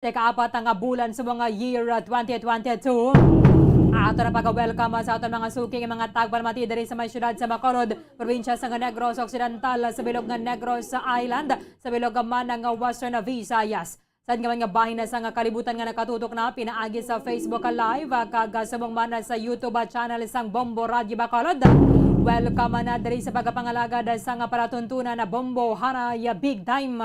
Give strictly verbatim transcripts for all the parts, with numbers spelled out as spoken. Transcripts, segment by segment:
sa ikaapat nga bulan sa mga year, ah, twenty twenty-two. Ato na pag-welcome, ah, sa aton mga suking mga tagpamati diri sa may siyudad sa Bacolod, probinsya sa Negros Occidental, sa bilog nga Negros Island, sa bilog man nga Western Visayas. Sa nga mga bahin na sa nga kalibutan nga nakatutok na pinaagi sa Facebook Live, ah, kag, ah, subong man sa YouTube, ah, channel sang Bombo Radyo Bacolod. Welcome na diri sa pagpangalagad sa nga palatuntunan na Bombo Haray Big Time.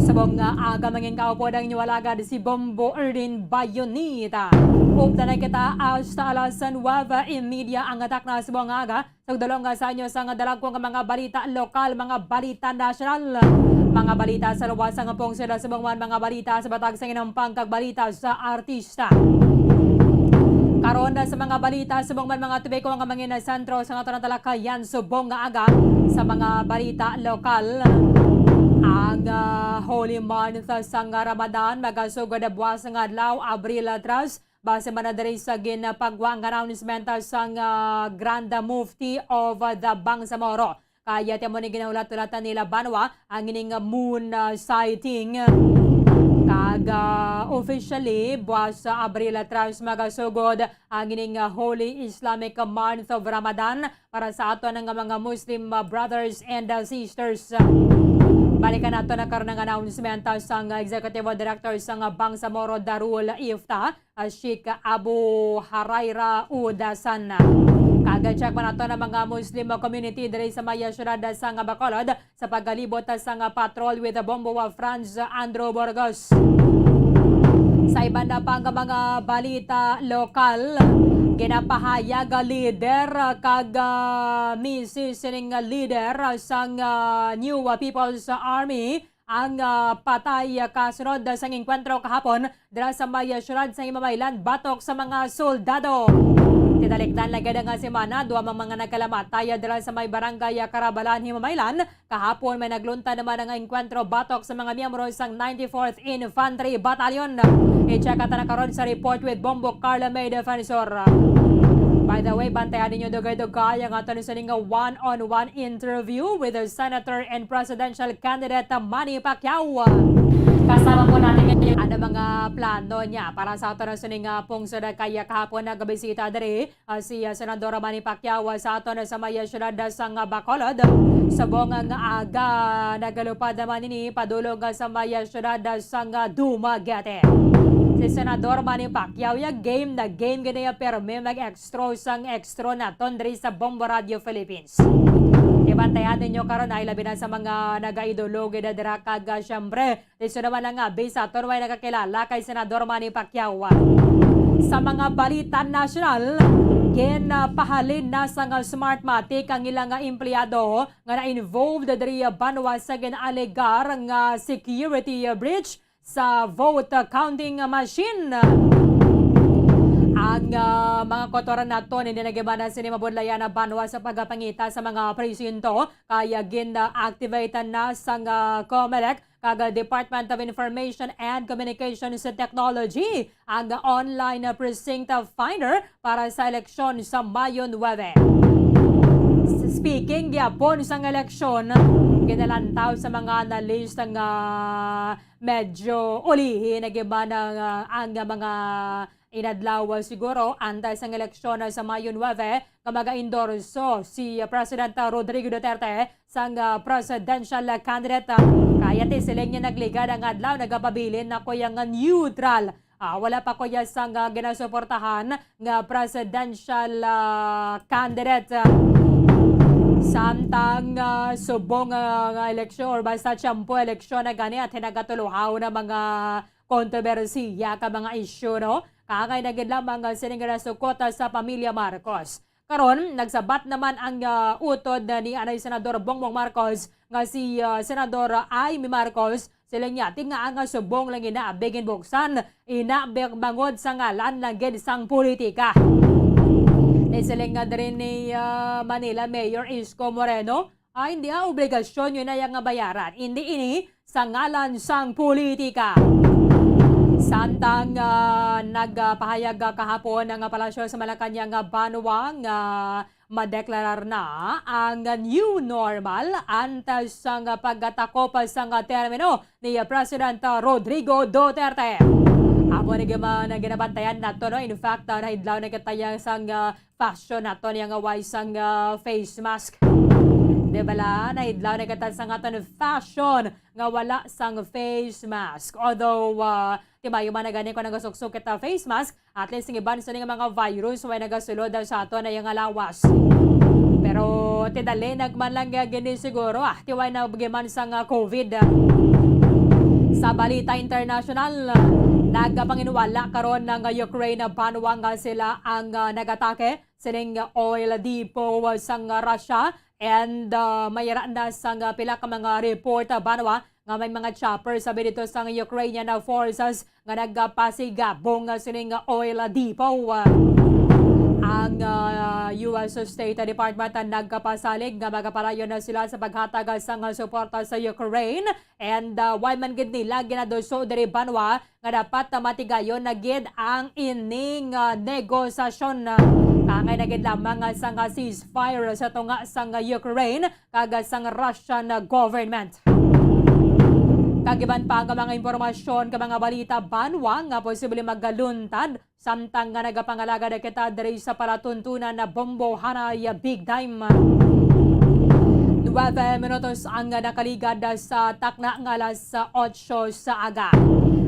Subong nga aga mangin kaupod ang inyo alagad si Bombo Erdin Bayonita. Upda na kita hasta alas nuebe y media ang atak na subong nga aga. Sugdulong nga sa inyo sa nga dalagko nga mga balita lokal, mga balita nasyonal, mga balita sa luwas nga pungsod, subong man mga balita sa batak sang inampang kag balita sa artista. Karon na sa mga balita, subong man mga tubiko nga mangin sentro sa aton talakayan subong nga aga sa mga balita lokal. Ang, ah, holy month sang Ramadan magasugod buwas nga adlaw, Abril tres, base man na diri sa ginpagwa nga announcement sang, ah, Grand Mufti of the Bangsamoro. Kaya ti amo ni ginahulat-hulatan nila banwa ang ining moon, ah, sighting. Kag, ah, officially, buwas sa Abril tres magasugod ang ining, ah, Holy Islamic Month of Ramadan para sa aton nga mga Muslim, ah, brothers and, ah, sisters. Balikan nato na karon ang announcement, ah, sang Executive Director sang, ah, Bangsamoro Darul Ifta, ah, Sheikh Abu Huraira Udasan. Kag check pa nato na mga Muslim community diri sa may siyudad sang Bacolod sa pagalibot sang Patrol with Bombo, ah, Franz Andrew Burgos. Sa iban na pang mga balita lokal, ginapahayag lider kag, ah, misis sining lider sang, ah, New People's Army ang, ah, patay, ah, kasunod sang engkwentro kahapon dira sa may, ah, siyudad sa Himamaylan batok sa mga soldado. Tinalikdan lang gid nga semana, duha mang mga nagkalamatay, ah, dira sa may barangay, ah, Karabalan, Himamaylan. Kahapon may nagluntad naman nga engkwentro batok sa mga miyembro sang ninety-fourth Infantry Battalion. I-check ata na karon sa report with Bombo Carla May Defensor. By the way, bantayan ninyo dugay-dugay ang aton sining one-on-one interview with the Senator and Presidential Candidate Manny Pacquiao. Kasama po natin ngayon ang mga plano niya para sa aton sining, ah, pungsod, kay kahapon nagbisita diri, ah, si, ah, Senador Manny Pacquiao, ah, sa aton sa may, ah, siyudad, ah, sang, ah, Bacolod. Subong nga aga, nagalupad naman ini padulong, ah, sa may, ah, siyudad, ah, sang, ah, Dumaguete. Si Senador Manny Pacquiao, ya game na game gid niya, pirmi mag-extra sang extra naton diri sa Bombo Radio Philippines. Ibantayan ninyo karon ay labi na sa mga nagaideologi na dira kag, ah, syempre, lisod naman lang nga, bisa ton way nakakilala kay Senador Manny Pacquiao. Sa mga balita nasyonal, ginapahalin na sang Smartmatic ang ilang nga empleyado nga na-involved diri banwa sa ginaalegar nga security breach sa vote counting machine. Ang, ah, mga kotoran naton, hindi na gibana sini mabudlayan na banwa sa pagpangita sa mga presinto, kaya gin-activate na sang, ah, Comelec kag Department of Information and Communications Technology ang online precinct finder para sa eleksyon sa Mayo nuebe. Speaking gyapon sang eleksyon, ginalantaw sa mga analista nga medyo ulihi na gid man ang, ah, ang mga inadlaw, ah, siguro, antes ang eleksyon, ah, sa Mayo nuebe, nga maga-endorso si, ah, President, ah, Rodrigo Duterte sang, ah, presidential, ah, candidate. Kaya ti siling niya nagligad ang adlaw, nagapabilin na ko yang neutral. Ah, wala pa ko ya sang, ah, ginasuportahan nga presidential, ah, candidate. Samtang, ah, subong, ah, nga eleksyon or basta tiyempo eleksyon na gani at nagatuluhaw na mga kontrobersiya ka mga isyu, no? Kaangay na gid lamang, ah, sining ginasukot, ah, sa pamilya Marcos. Karon, nagsabat naman ang, ah, utod na ni anay Senador Bongbong Marcos nga si, ah, Senador Imee Marcos. Siling niya, ti nga ang subong lang ina bigin buksan, ina big bangod sa ngalan lang gid sang politika. Ni siling nga diri ni, ah, Manila Mayor Isko Moreno, ay, hindi, ah, obligasyon yun na yang bayaran. Hindi ini sa ngalan sang politika. Samtang, ah, nagpahayag, ah, kahapon ang Palasyo sa Malacañang, ah, banwa nga madeklarar na ang new normal antes sang pagkatakop sang termino ni President Rodrigo Duterte. Amo ni man ang ginabantayan nato, no? In fact, ah, nahidlaw na kita yang sang, ah, fashion nato niya nga way sang, ah, face mask. Di ba la? Nahidlaw na kita sang aton fashion nga wala sang face mask. Although, ah, timayo man na gani kung nagasuksok kita face mask, at least ang iban sa mga virus way nagasulod sa ato na yung lawas. Pero tidali nagman lang nga gini siguro, ah, tiway na giman sang, ah, COVID. Sa balita international, nagapanginwala karon ng Ukraine banwa nga sila ang, ah, nagatake sining oil depot sang Russia, and, ah, mayara na sang, ah, pila ka mga report, ah, banwa nga may mga chopper sabi dito sang Ukrainian, ah, forces nga nagapasigabong, ah, sining oil depot. Ang, ah, U S State Department ang nagkapasalig nga magapalayon na sila sa paghatag sang suporta sa Ukraine, and, ah, why man gid nila ginaduso diri banwa nga dapat na matigayon na gid ang ining, ah, negosasyon, ah, kangay na gid lamang, ah, sang, ah, ceasefire sa tunga sang, ah, Ukraine kag, ah, sang Russian, ah, government. Kag iban pa nga mga impormasyon kag mga balita banwa nga posible magaluntad samtang nga nagapangalagad kita diri sa palatuntunan na bombohanay big time. Nuwebe minutos ang nakaligad sa takna nga alas otso sa aga.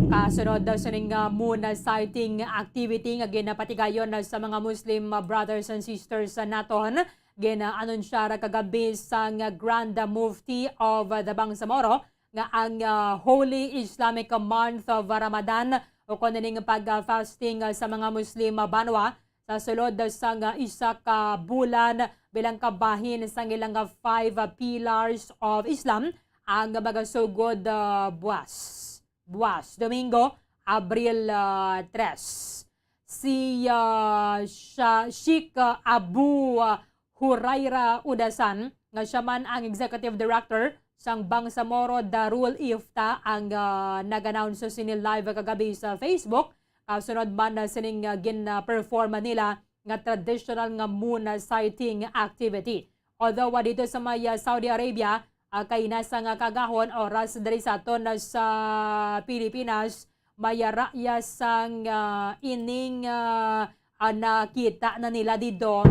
Kasunod sining, ah, moon sighting activity nga ginapatigayon sa mga Muslim, ah, brothers and sisters naton, gina-anunsyar kagabi sang Grand Mufti of the Bangsamoro nga ang, ah, Holy Islamic Month of Ramadan, o kon ining pag-fasting, ah, sa mga Muslim, ah, banwa sa sulod sang, ah, isa ka bulan bilang kabahin sang ilang, ah, five, ah, pillars of Islam ang magasugod, ah, buwas. Buwas, Domingo, Abril, ah, tres. Si, ah, siya, Sheikh, ah, Abu, ah, Huraira Udasan, nga siya man ang executive director sang Bangsamoro Darul Ifta, ang, ah, nag-announce sini live kagabi sa Facebook. Kasunod man na sining, ah, gin-, ah, perform nila nga traditional nga moon sighting activity. Although, ah, dito sa may, ah, Saudi Arabia, ah, kay nasa nga kagahon oras diri sa aton na sa Pilipinas, mayara ya sang, ah, ining, ah, ah, nakita na nila dito.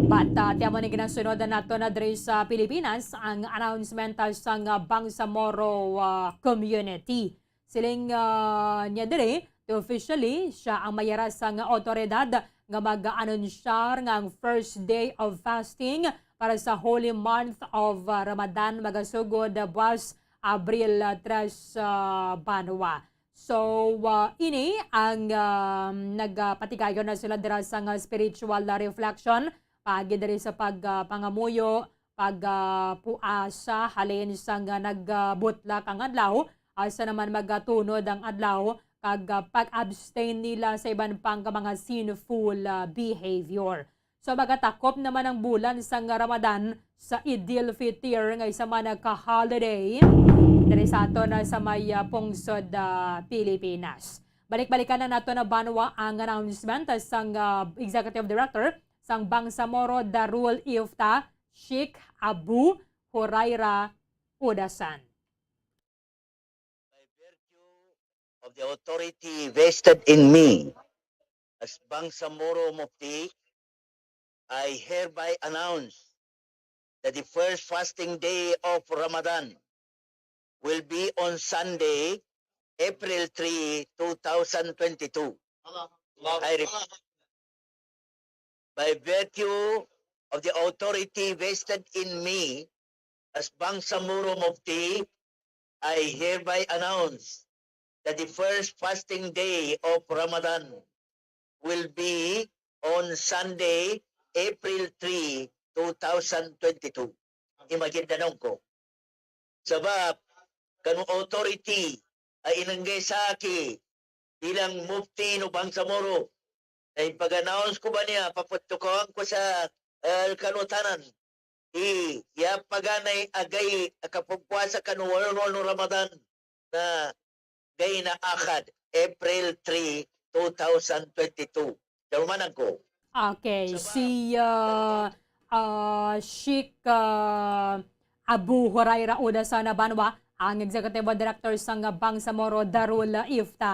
But, ah, tiamo ni ginasunod na nato na diri sa Pilipinas ang announcement, ah, sang, ah, Bangsamoro, ah, community. Siling, ah, niya diri, to officially, siya ang mayara sang awtoridad nga mag-anunsyar nga ang first day of fasting para sa holy month of, ah, Ramadan magasugod, ah, buwas Abril, ah, tres, ah, banwa. So, ah, ini ang, um, nagapatigayon na sila dira sang, ah, spiritual, ah, reflection, paagi diri sa pag, ah, pangamuyo, pag, ah, puasa halin sang, ah, nagbutlak ang adlaw, asa naman magatunod ang adlaw, kag, ah, pag-abstain nila sa iban pang mga sinful, ah, behavior. So, magatakop naman ang bulan sang Ramadan sa Eid al-Fitr nga isa man ka holiday diri sa aton, ah, sa may, ah, pungsod, ah, Pilipinas. Balik-balikan na nato na banwa ang announcement sang, ah, Executive Director sang Bangsamoro Darul Ifta, Sheikh Abu Huraira Udasan. By virtue of the authority vested in me as Bangsamoro Mufti, I hereby announce that the first fasting day of Ramadan will be on Sunday, April three, two thousand twenty-two. I repeat, by virtue of the authority vested in me as Bangsamoro Mufti, I hereby announce that the first fasting day of Ramadan will be on Sunday, April three, two thousand twenty-two. Imagine, tanong ko, sabab kanu authority ay inanggay sa aki bilang mufti no Bangsamoro. Ay pag-announce ko ba niya, paputukawan ko sa, eh, kanutanan. I, ya paganay agay akapugpuasa kanu walo no Ramadan na gay na akad, April three, two thousand twenty-two. Darumanan ko. Okay, si, ah, ah, Sheikh, ah, Abu Huraira Uda sa Nabanwa, ang Executive Director sang Bangsamoro Darul Ifta.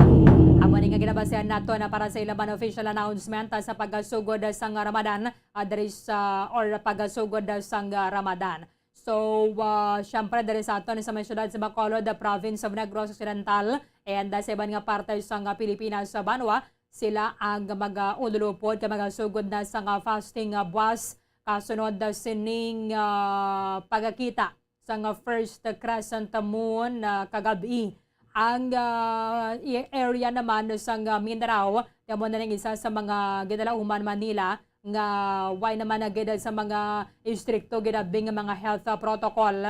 Amo ni nga ginabasehan nato na para sa ila man official announcement, ah, sa pagkasugod sang Ramadan, ah, diri sa, or pagkasugod sang Ramadan. So, ah, syempre, diri sa aton sa may siyudad sa Bacolod, the province of Negros Occidental, and, ah, sa iban nga parte sang, ah, Pilipinas, sa Banwa, sila ang mag-, ah, ululupod kag magasugod na sang, ah, fasting, ah, buwas kasunod, ah, sining, ah, pagakita sang, ah, first crescent moon, ah, kagabi. Ang, ah, i-, area naman sang, ah, Mindanao, amo na ning isa sa mga ginalauman man nila nga way naman na gid sa mga istrikto gid abi nga mga health, ah, protocol.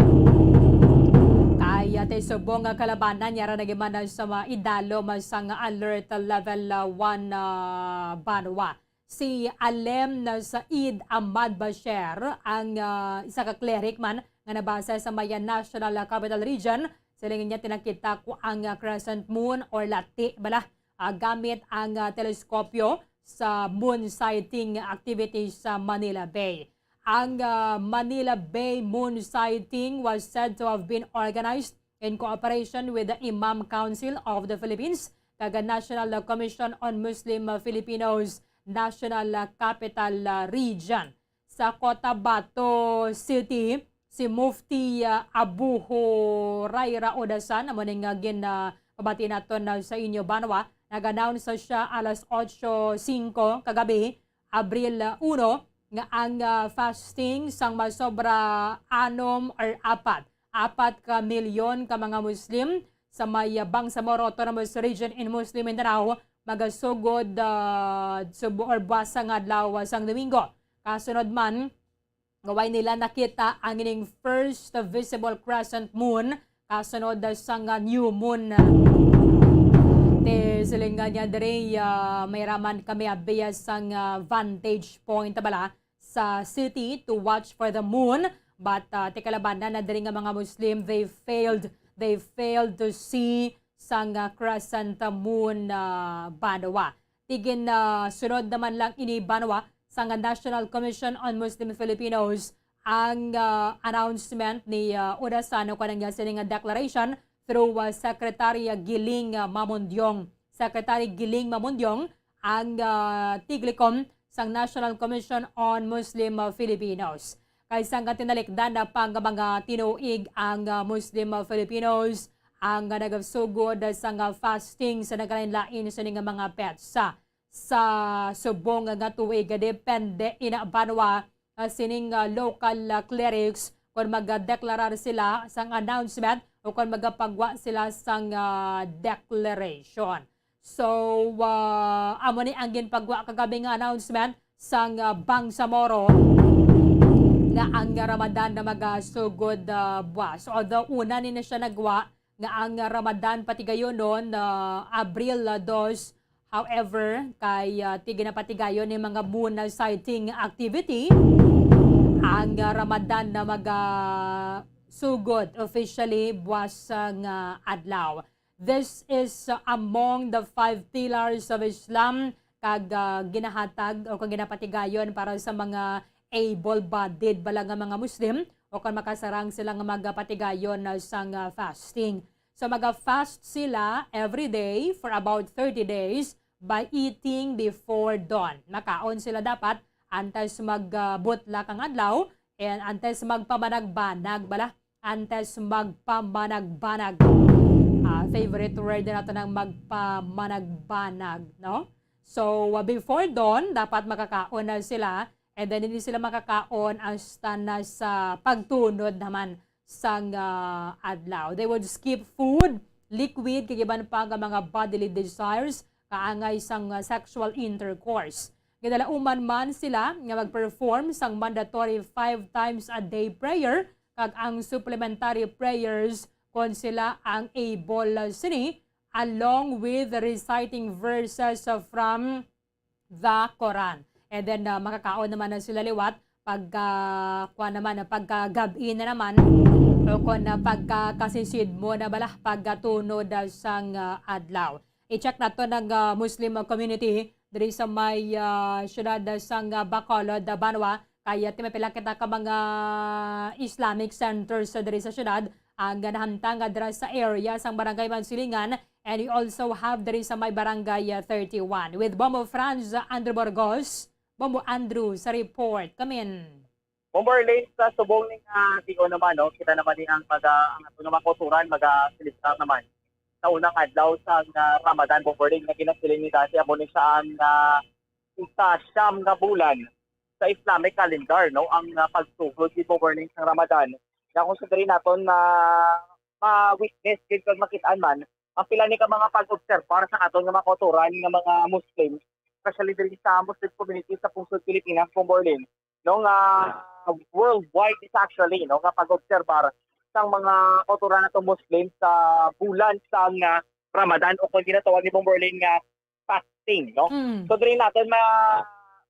Kay, ah, ti subong nga kalabanan, yara na gid man sa mga idalom sang alert level, ah, one, ah, Banwa. Si Alem na Said Ahmad Basher, ang, ah, isa ka cleric man nga nabase sa may National Capital Region, siling niya tinakita ko ang, ah, crescent moon or lati bala, ah, gamit ang, ah, teleskopyo sa moon sighting activities sa Manila Bay. Ang, ah, Manila Bay moon sighting was said to have been organized in cooperation with the Imam Council of the Philippines kag National Commission on Muslim Filipinos National Capital Region. Sa Cotabato City, si Mufti, ah, Abu Huraira Odasan, amo ning, ah, gin, ah, pabati naton na sa inyo, Banwa. Nag-announce siya alas otso singko kagabi, Abril, ah, uno, nga ang, ah, fasting sang masobra anom or apat, apat ka milyon ka mga Muslim sa may, ah, Bangsamoro Autonomous Region in Muslim Mindanao magasugod, ah, subo or buwas sang adlaw, ah, sang Domingo. Kasunod man, nga way nila nakita ang ining first visible crescent moon kasunod sang, ah, new moon. Ti silingan niya diri, ah, may raman kami abiya sang, ah, vantage point bala sa city to watch for the moon. But, ah, ti kalabanan na diri nga mga Muslim, they failed, they failed to see sang, ah, crescent moon, ah, Banwa. Ti gin, ah, sunod naman lang ini, Banwa, sang National Commission on Muslim Filipinos ang, ah, announcement ni, ah, Udasan o kanang sining declaration through, ah, Secretary, ah, Giling, ah, Mamundiong. Secretary Giling Mamundiong ang, ah, tiglikom sang National Commission on Muslim, ah, Filipinos. Kay sang kantinalikdan na pa nga mga tinuig ang, ah, Muslim, ah, Filipinos ang, ah, nagasugod sang, ah, fasting sa nagkalain-lain sini nga mga petsa. Sa subong nga tuig, depende ina, Banwa, ah, sining, ah, local, ah, clerics kon magadeklarar sila sang announcement o kon magapagwa sila sang, ah, declaration. So, ah, amo ni ang ginpagwa kagabi nga announcement sang, ah, Bangsamoro nga ang Ramadan na magasugod, ah, buwas. Although una ni na siya nagwa nga ang Ramadan patigayonon, ah, Abril, ah, dos. However, kay, ah, ti ginapatigayon ni mga moon sighting activity ang, ah, Ramadan na magasugod officially buwas nga adlaw. This is, uh, among the five pillars of Islam, kag, uh, ginahatag o kag ginapatigayon para sa mga able-bodied bala nga mga Muslim o kon makasarang sila nga magapatigayon, uh, sang, uh, fasting. So, maga-fast sila every day for about thirty days by eating before dawn. Makaon sila dapat antes mag, uh, butlak ang adlaw and antes magpamanagbanag bala. Antes magpamanagbanag. Ah, favorite word na nato ng magpamanagbanag, no? So, uh, before dawn, dapat makakaon na sila. And then, hindi sila makakaon hasta na sa pagtunod naman sang, ah, adlaw. They would skip food, liquid, kag iban pa nga mga bodily desires, kaangay sang, ah, sexual intercourse. Ginalauman man sila nga mag-perform sang mandatory five times a day prayer kag ang supplementary prayers kon sila ang able sini, along with reciting verses from the Quran. And then, uh, makakaon naman na sila liwat pagka, kuwan naman, uh, pagkagab-i na naman, o kon, uh, pagkakasisid mo na bala, pagkatunod, uh, sang, uh, adlaw. I-check nato ng, uh, Muslim community diri sa may, ah, siyudad sang, ah, Bacolod, ah, banwa. Kaya ti may pila kita ka mga Islamic centers, ah, diri sa siyudad ang, ah, nahamtang, ah, dira sa area sang Barangay Mansilingan. And we also have diri sa may Barangay, ah, thirty-one. With Bombo Franz, ah, Andrew Burgos. Bombo Andrew sa report. Come in. Bombo Arlene, sa subong ni nga tion naman, no, kita naman ni ang pag, ah, ang ato nga mga kauturan, mag-, ah, selebrasyon naman sa unang adlaw sa, ah, Ramadan, Bombo Arlene, nga ginasiling ni dati, amo ni siya ang, ah, isa siyam nga bulan sa Islamic calendar, no, ang, ah, pagsugod ni Bombo Arlene sa Ramadan. Nga kung sa diri naton na ma-witness gid kag makitaan man, ang pila ni ka mga pag-obserbar sa aton nga mga kauturan nga mga Muslim, especially diri sa Muslim community sa pungsod Pilipinas, Bombo Arlene, no, nga worldwide is actually, no, nga pag-obserbar sang mga kauturan nato Muslim sa bulan sang, ah, Ramadan o kung ginatawag ni Bombo Arlene nga fasting, no? Mm. So diri naton ma-,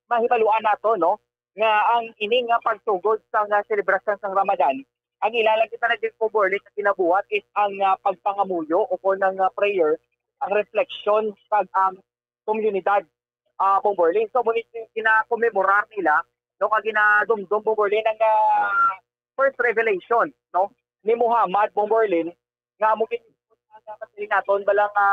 mahibaluan nato, no, nga ang ini nga pagsugod sang, ah, selebrasyon sang Ramadan, ang ila lang kita na gid, Bombo Arlene, nga ginabuhat is ang, ah, pagpangamuyo o kung ang, ah, prayer, ang reflection kag ang komunidad, ah, Bombo Arlene. So, muna ginakomemorar nila, no, kag ginadumdum, Bombo Arlene, ang, ah, first revelation, no, ni Muhammad, Bombo Arlene, nga amo gid ang naton bala nga,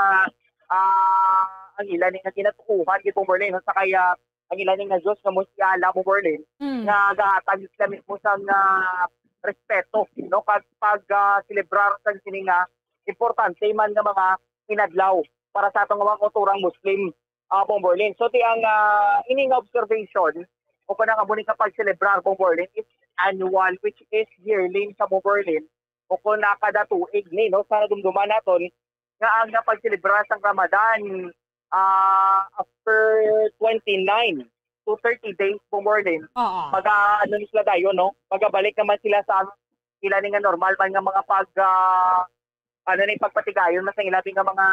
ah, ang ila ni nga ginatuohan gid, Bombo Arlene, no, sa kaya ang ila ni nga Dios nga mo si Allah, Bombo Arlene, Mm. nga gahatag sila mismo sang, ah, respeto, no, kag pag, ah, selebrar sang sini nga importante man nga mga inadlaw para sa atong mga kulturang Muslim, ah, Bombo Arlene. So, ti ang, ah, ini nga observation o pa nga muni nga pagselebrar, Bombo Arlene, is annual, which is yearly sa, Bombo Arlene, o kung na kada tuig ni, no, sa nadumduman naton nga ang pagselebrar sang Ramadan, ah, after twenty-nine to thirty days, Bombo Arlene, Oo. maga-, ano ni sila dayon, no? Magabalik naman sila sa ila ni nga normal man nga mga pag, ah, ano ni, pagpatigayon man sa ila nga mga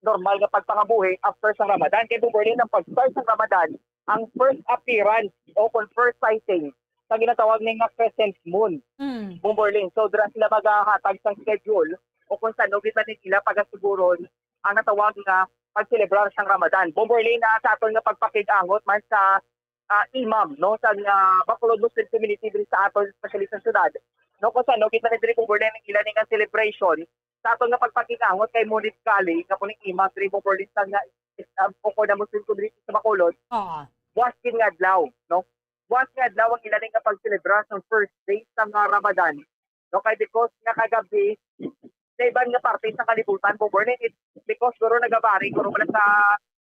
normal nga pagpangabuhi after sa Ramadan. Kay, Bombo Arlene, ang pag-start sa Ramadan, ang first appearance o kung first sighting sa ginatawag ni nga crescent moon, Mm. Bombo Arlene. So, dira sila magahatag sang schedule o kung sano gid man nila pagasuguron ang natawag nga pagselebrar sang Ramadan. Bombo Arlene, ah, sa aton nga pagpakig-angot man sa, ah, imam, no, sa, ah, Bacolod Muslim community diri sa aton, especially sa syudad, no, kung sano gid man diri, Bombo Arlene, ang ila ni nga celebration sa aton nga pagpakig-angot kay Munib Kali, nga puning imam diri, Bombo Arlene, sa nga, ah, Bacolod Muslim community sa Bacolod. Oo. Buwas gid nga adlaw, no? Buwas nga adlaw ang ila ni nga pagselebra sa first day sa nga Ramadan. No, kay because nga kagabi, sa iban nga parte sa kalibutan, Bombo Arlene, it's because guro nagabari, guro wala sa,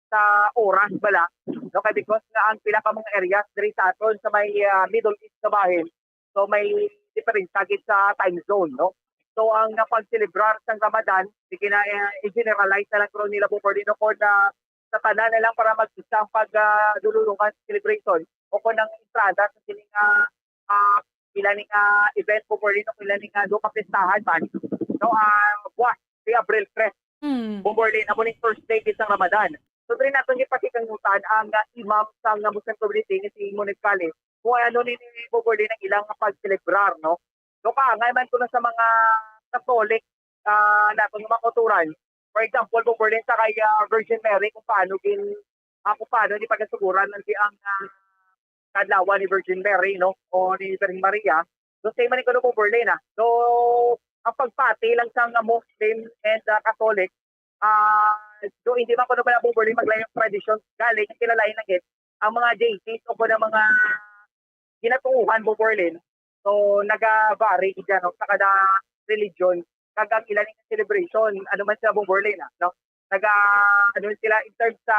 sa oras bala. No, kay because nga ang pila ka mga areas diri sa aton sa may, ah, Middle East nga bahin, so may diferensya gid sa time zone, no? So ang, ah, pagselebrar sang Ramadan, sige na, eh, i-generalize na lang guro nila, Bombo Arlene, no, kung, ah, sa tanan na lang para mag-isa ang pag, ah, dululungan sa celebration o kung ang entrada sa sini nga, ah, ila ni nga event, Bombo Arlene, o ila ni nga duha ka pistahan man, no, ah, buwas, si Abril tres, Mm. Bombo Arlene, amo ning first day gid sang Ramadan. So, diri naton gipakig-angutan ang, ah, imam sang, ah, Muslim community nga si Munib Kali kung ano ni, ni Bombo Arlene ang ilang pagselebrar, no? So, kaangay man kuno sa mga Catholic, ah, naton nga mga kauturan. For example, Bombo Arlene, sa kay, ah, Virgin Mary, kung paano gin-, ah, kung paano ni pagasuguran ang, ang, ah, kaadlawan ni Virgin Mary, no? O ni Virgin Maria. So, same man ni kuno, Bombo Arlene, ah. So, ang pagpati lang sa nga Muslim and, ah, Catholic, ah, so, hindi man kuno pala, Bombo Arlene, maglayo ang tradisyon. Galing, kinalain lang gid ang mga deities o kuno mga ginatuohan, Bombo Arlene. So, naga-vary gid, no, sa kada religion. Kag ang ila ni celebration, ano man sila, Bombo Arlene, ah, no? Naga, ano sila, in terms sa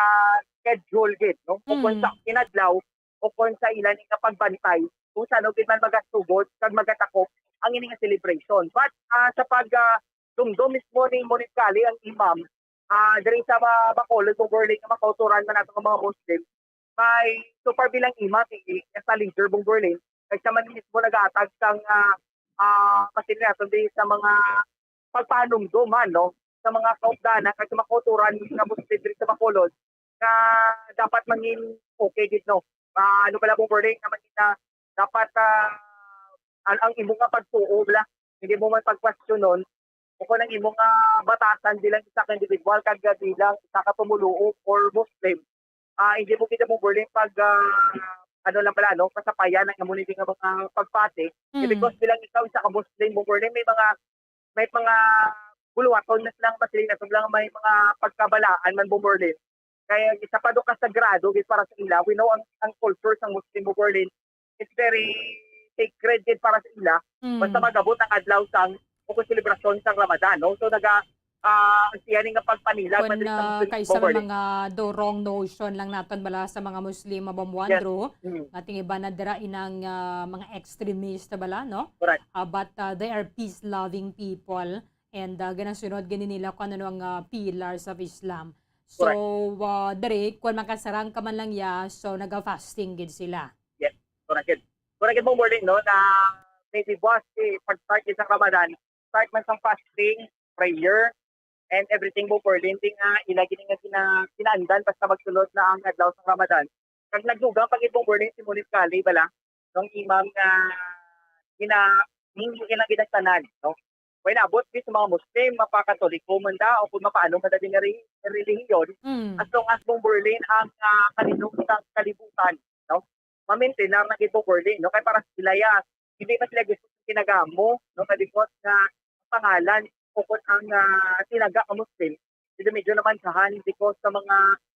schedule gid, no? O kung Mm. sa inadlaw, o kung sa ila ni nga pagbantay, kung sano gid man magasugod kag magatakop ang ini nga celebration. But, ah, sa pag, ah, dumdum mismo ni Munib Kali, ang imam, ah, diri sa ma-, Bacolod, Bombo Arlene, nga mga kauturan man nato nga mga Muslim, may super bilang imam, eh, as a leader, Bombo Arlene, kag siya man mismo naghatag sang, ah, ah, pasin naton di sa mga pagpanumdum man, no, sa mga kaupdanan kag sa mga kauturan nga Muslim diri sa Bacolod, nga dapat mangin okay gid, no. Ah, ano pala, Bombo Arlene, nga mangin na dapat, ah, ang, ang imo nga pagtuo bala, hindi mo man pagkwestiyonon, o kung ang imo nga batasan bilang isa ka individual kag bilang isa ka tumuluo or Muslim, ah, hindi mo kita, Bomberlin, pag, ah, ano lang pala, no, pasapayan ang amo ni nga mga pagpati. Eh, Mm. because bilang ikaw isa ka Muslim, Bomberlin, may mga, may mga buluhaton na silang masiling na silang may mga pagkabalaan man, Bomberlin. Kaya isa pa do ka sagrado gid para sa ila. We know ang, ang culture sa Muslim, Bomberlin, it's very sacred gid para sa ila. Basta Mm. mag-abot ang adlaw sang, o kung selebrasyon sang Ramadan, no? So, naga, ah, ang siya ni nga pagpanilag Kung, man diri sa ah, Muslim, kaysa may Bomberlin. mga do wrong notion lang naton bala sa mga Muslim, Ma'am Yes. Wandro, Mm. nga ting iban na dira inang, ah, mga extremist bala, no? Correct. Ah, but, ah, they are peace-loving people and, ah, ginasunod gani nila kung ano ang, ah, pillars of Islam. So, Correct. ah, diri, kung makasarang ka man lang ya, so naga-fasting gid sila. Yes, correct gid. Correct gid, Bomberlin, no, na maybe buwas, eh, pag-start gid sa Ramadan, start man sang fasting, prayer, and everything, Bomberlin, di nga ila gid nga gina-, ginaandan basta magsulod na ang adlaw sa Ramadan. Kag nagdugang pa gid, Bomberlin, si Munib Kali bala, nung imam nga gina-, hindi gina-, ginagtanan, no? Way naabot gid sa mga Muslim, mapa-Katoliko man da, o kung mapaano man da din nga re-, relihiyon, Mm. as long as, Bomberlin, ang, ah, kalinom sa kalibutan, no? Mamintinar na gid, Bomberlin, no? Kay para sa sila, ya, hindi man sila gusto sa kinagamo, no? Kay because nga pangalan, o kung ang, ah, tinaga ka Muslim, medyo, medyo naman sahan because sa mga,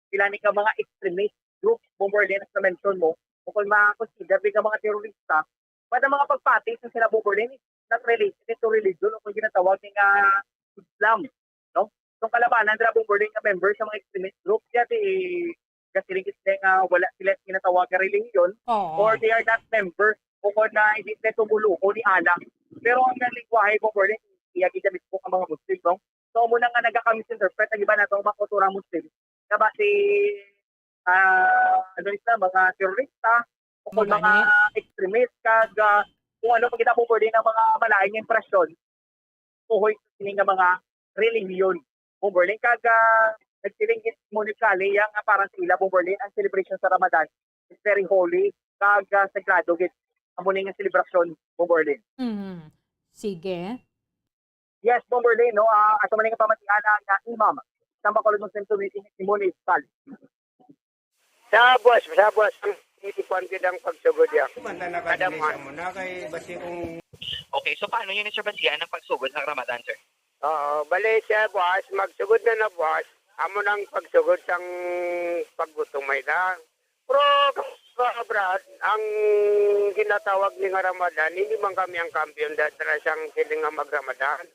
sila ni ka mga extremist group, Bomberlin, as na-mention mo, o kung ma-consider din ka mga terorista, but ang mga pagpati sa sila, Bomberlin, is not related to religion o kung ginatawag ni nga Islam, no? So, ang kalabanan nila, Bomberlin, nga member sa mga extremist group, kaya di, gasiling sila nga wala sila ginatawag nga relihiyon, Oo. or they are not member, o kung na hindi sila tumuluo ni Allah. Pero ang lingwahe, Bomberlin, iya gid mismo ang mga Muslim, no? So, amo na nga nagaka-misinterpret ang iba nato nga mga kultura Muslim. Nga ba si, ah, ano ito, mga terorista, o kung Mga mga ni? extremist, kag, ah, kung ano pa kita, Bomberlin, ang mga malain nga impresyon, tuhoy sa sini nga mga relihiyon, Bomberlin. Kag, ah, nagsiling gid mo ni Kali, ya nga para sa ila, Bomberlin, ang celebration sa Ramadan is very holy, kag, ah, sagrado gid. Amo ni nga selebrasyon, Bomberlin. Mhm. Sige. Yes, Bomberlin, no? Ah, ato man nga pamatian ang, ah, imam sang Bacolod Muslim Community, si Munib Kali. Sa buwas, sa buwas, ang ikuan gid ang pagsugod niya. Manda na ka Kada din buwan. Sa muna kay basi kung Okay, so paano niyo, sir, basihan ang pagsugod ng Ramadan, sir? Oo, bali sa buwas, magsugod na na buwas, amo nang pagsugod sang paggutom may da. Pero, ka-, Brad, ang ginatawag ni nga Ramadan, hindi man kami ang kampiyon da-, dira sang siling nga mag-Ramadan.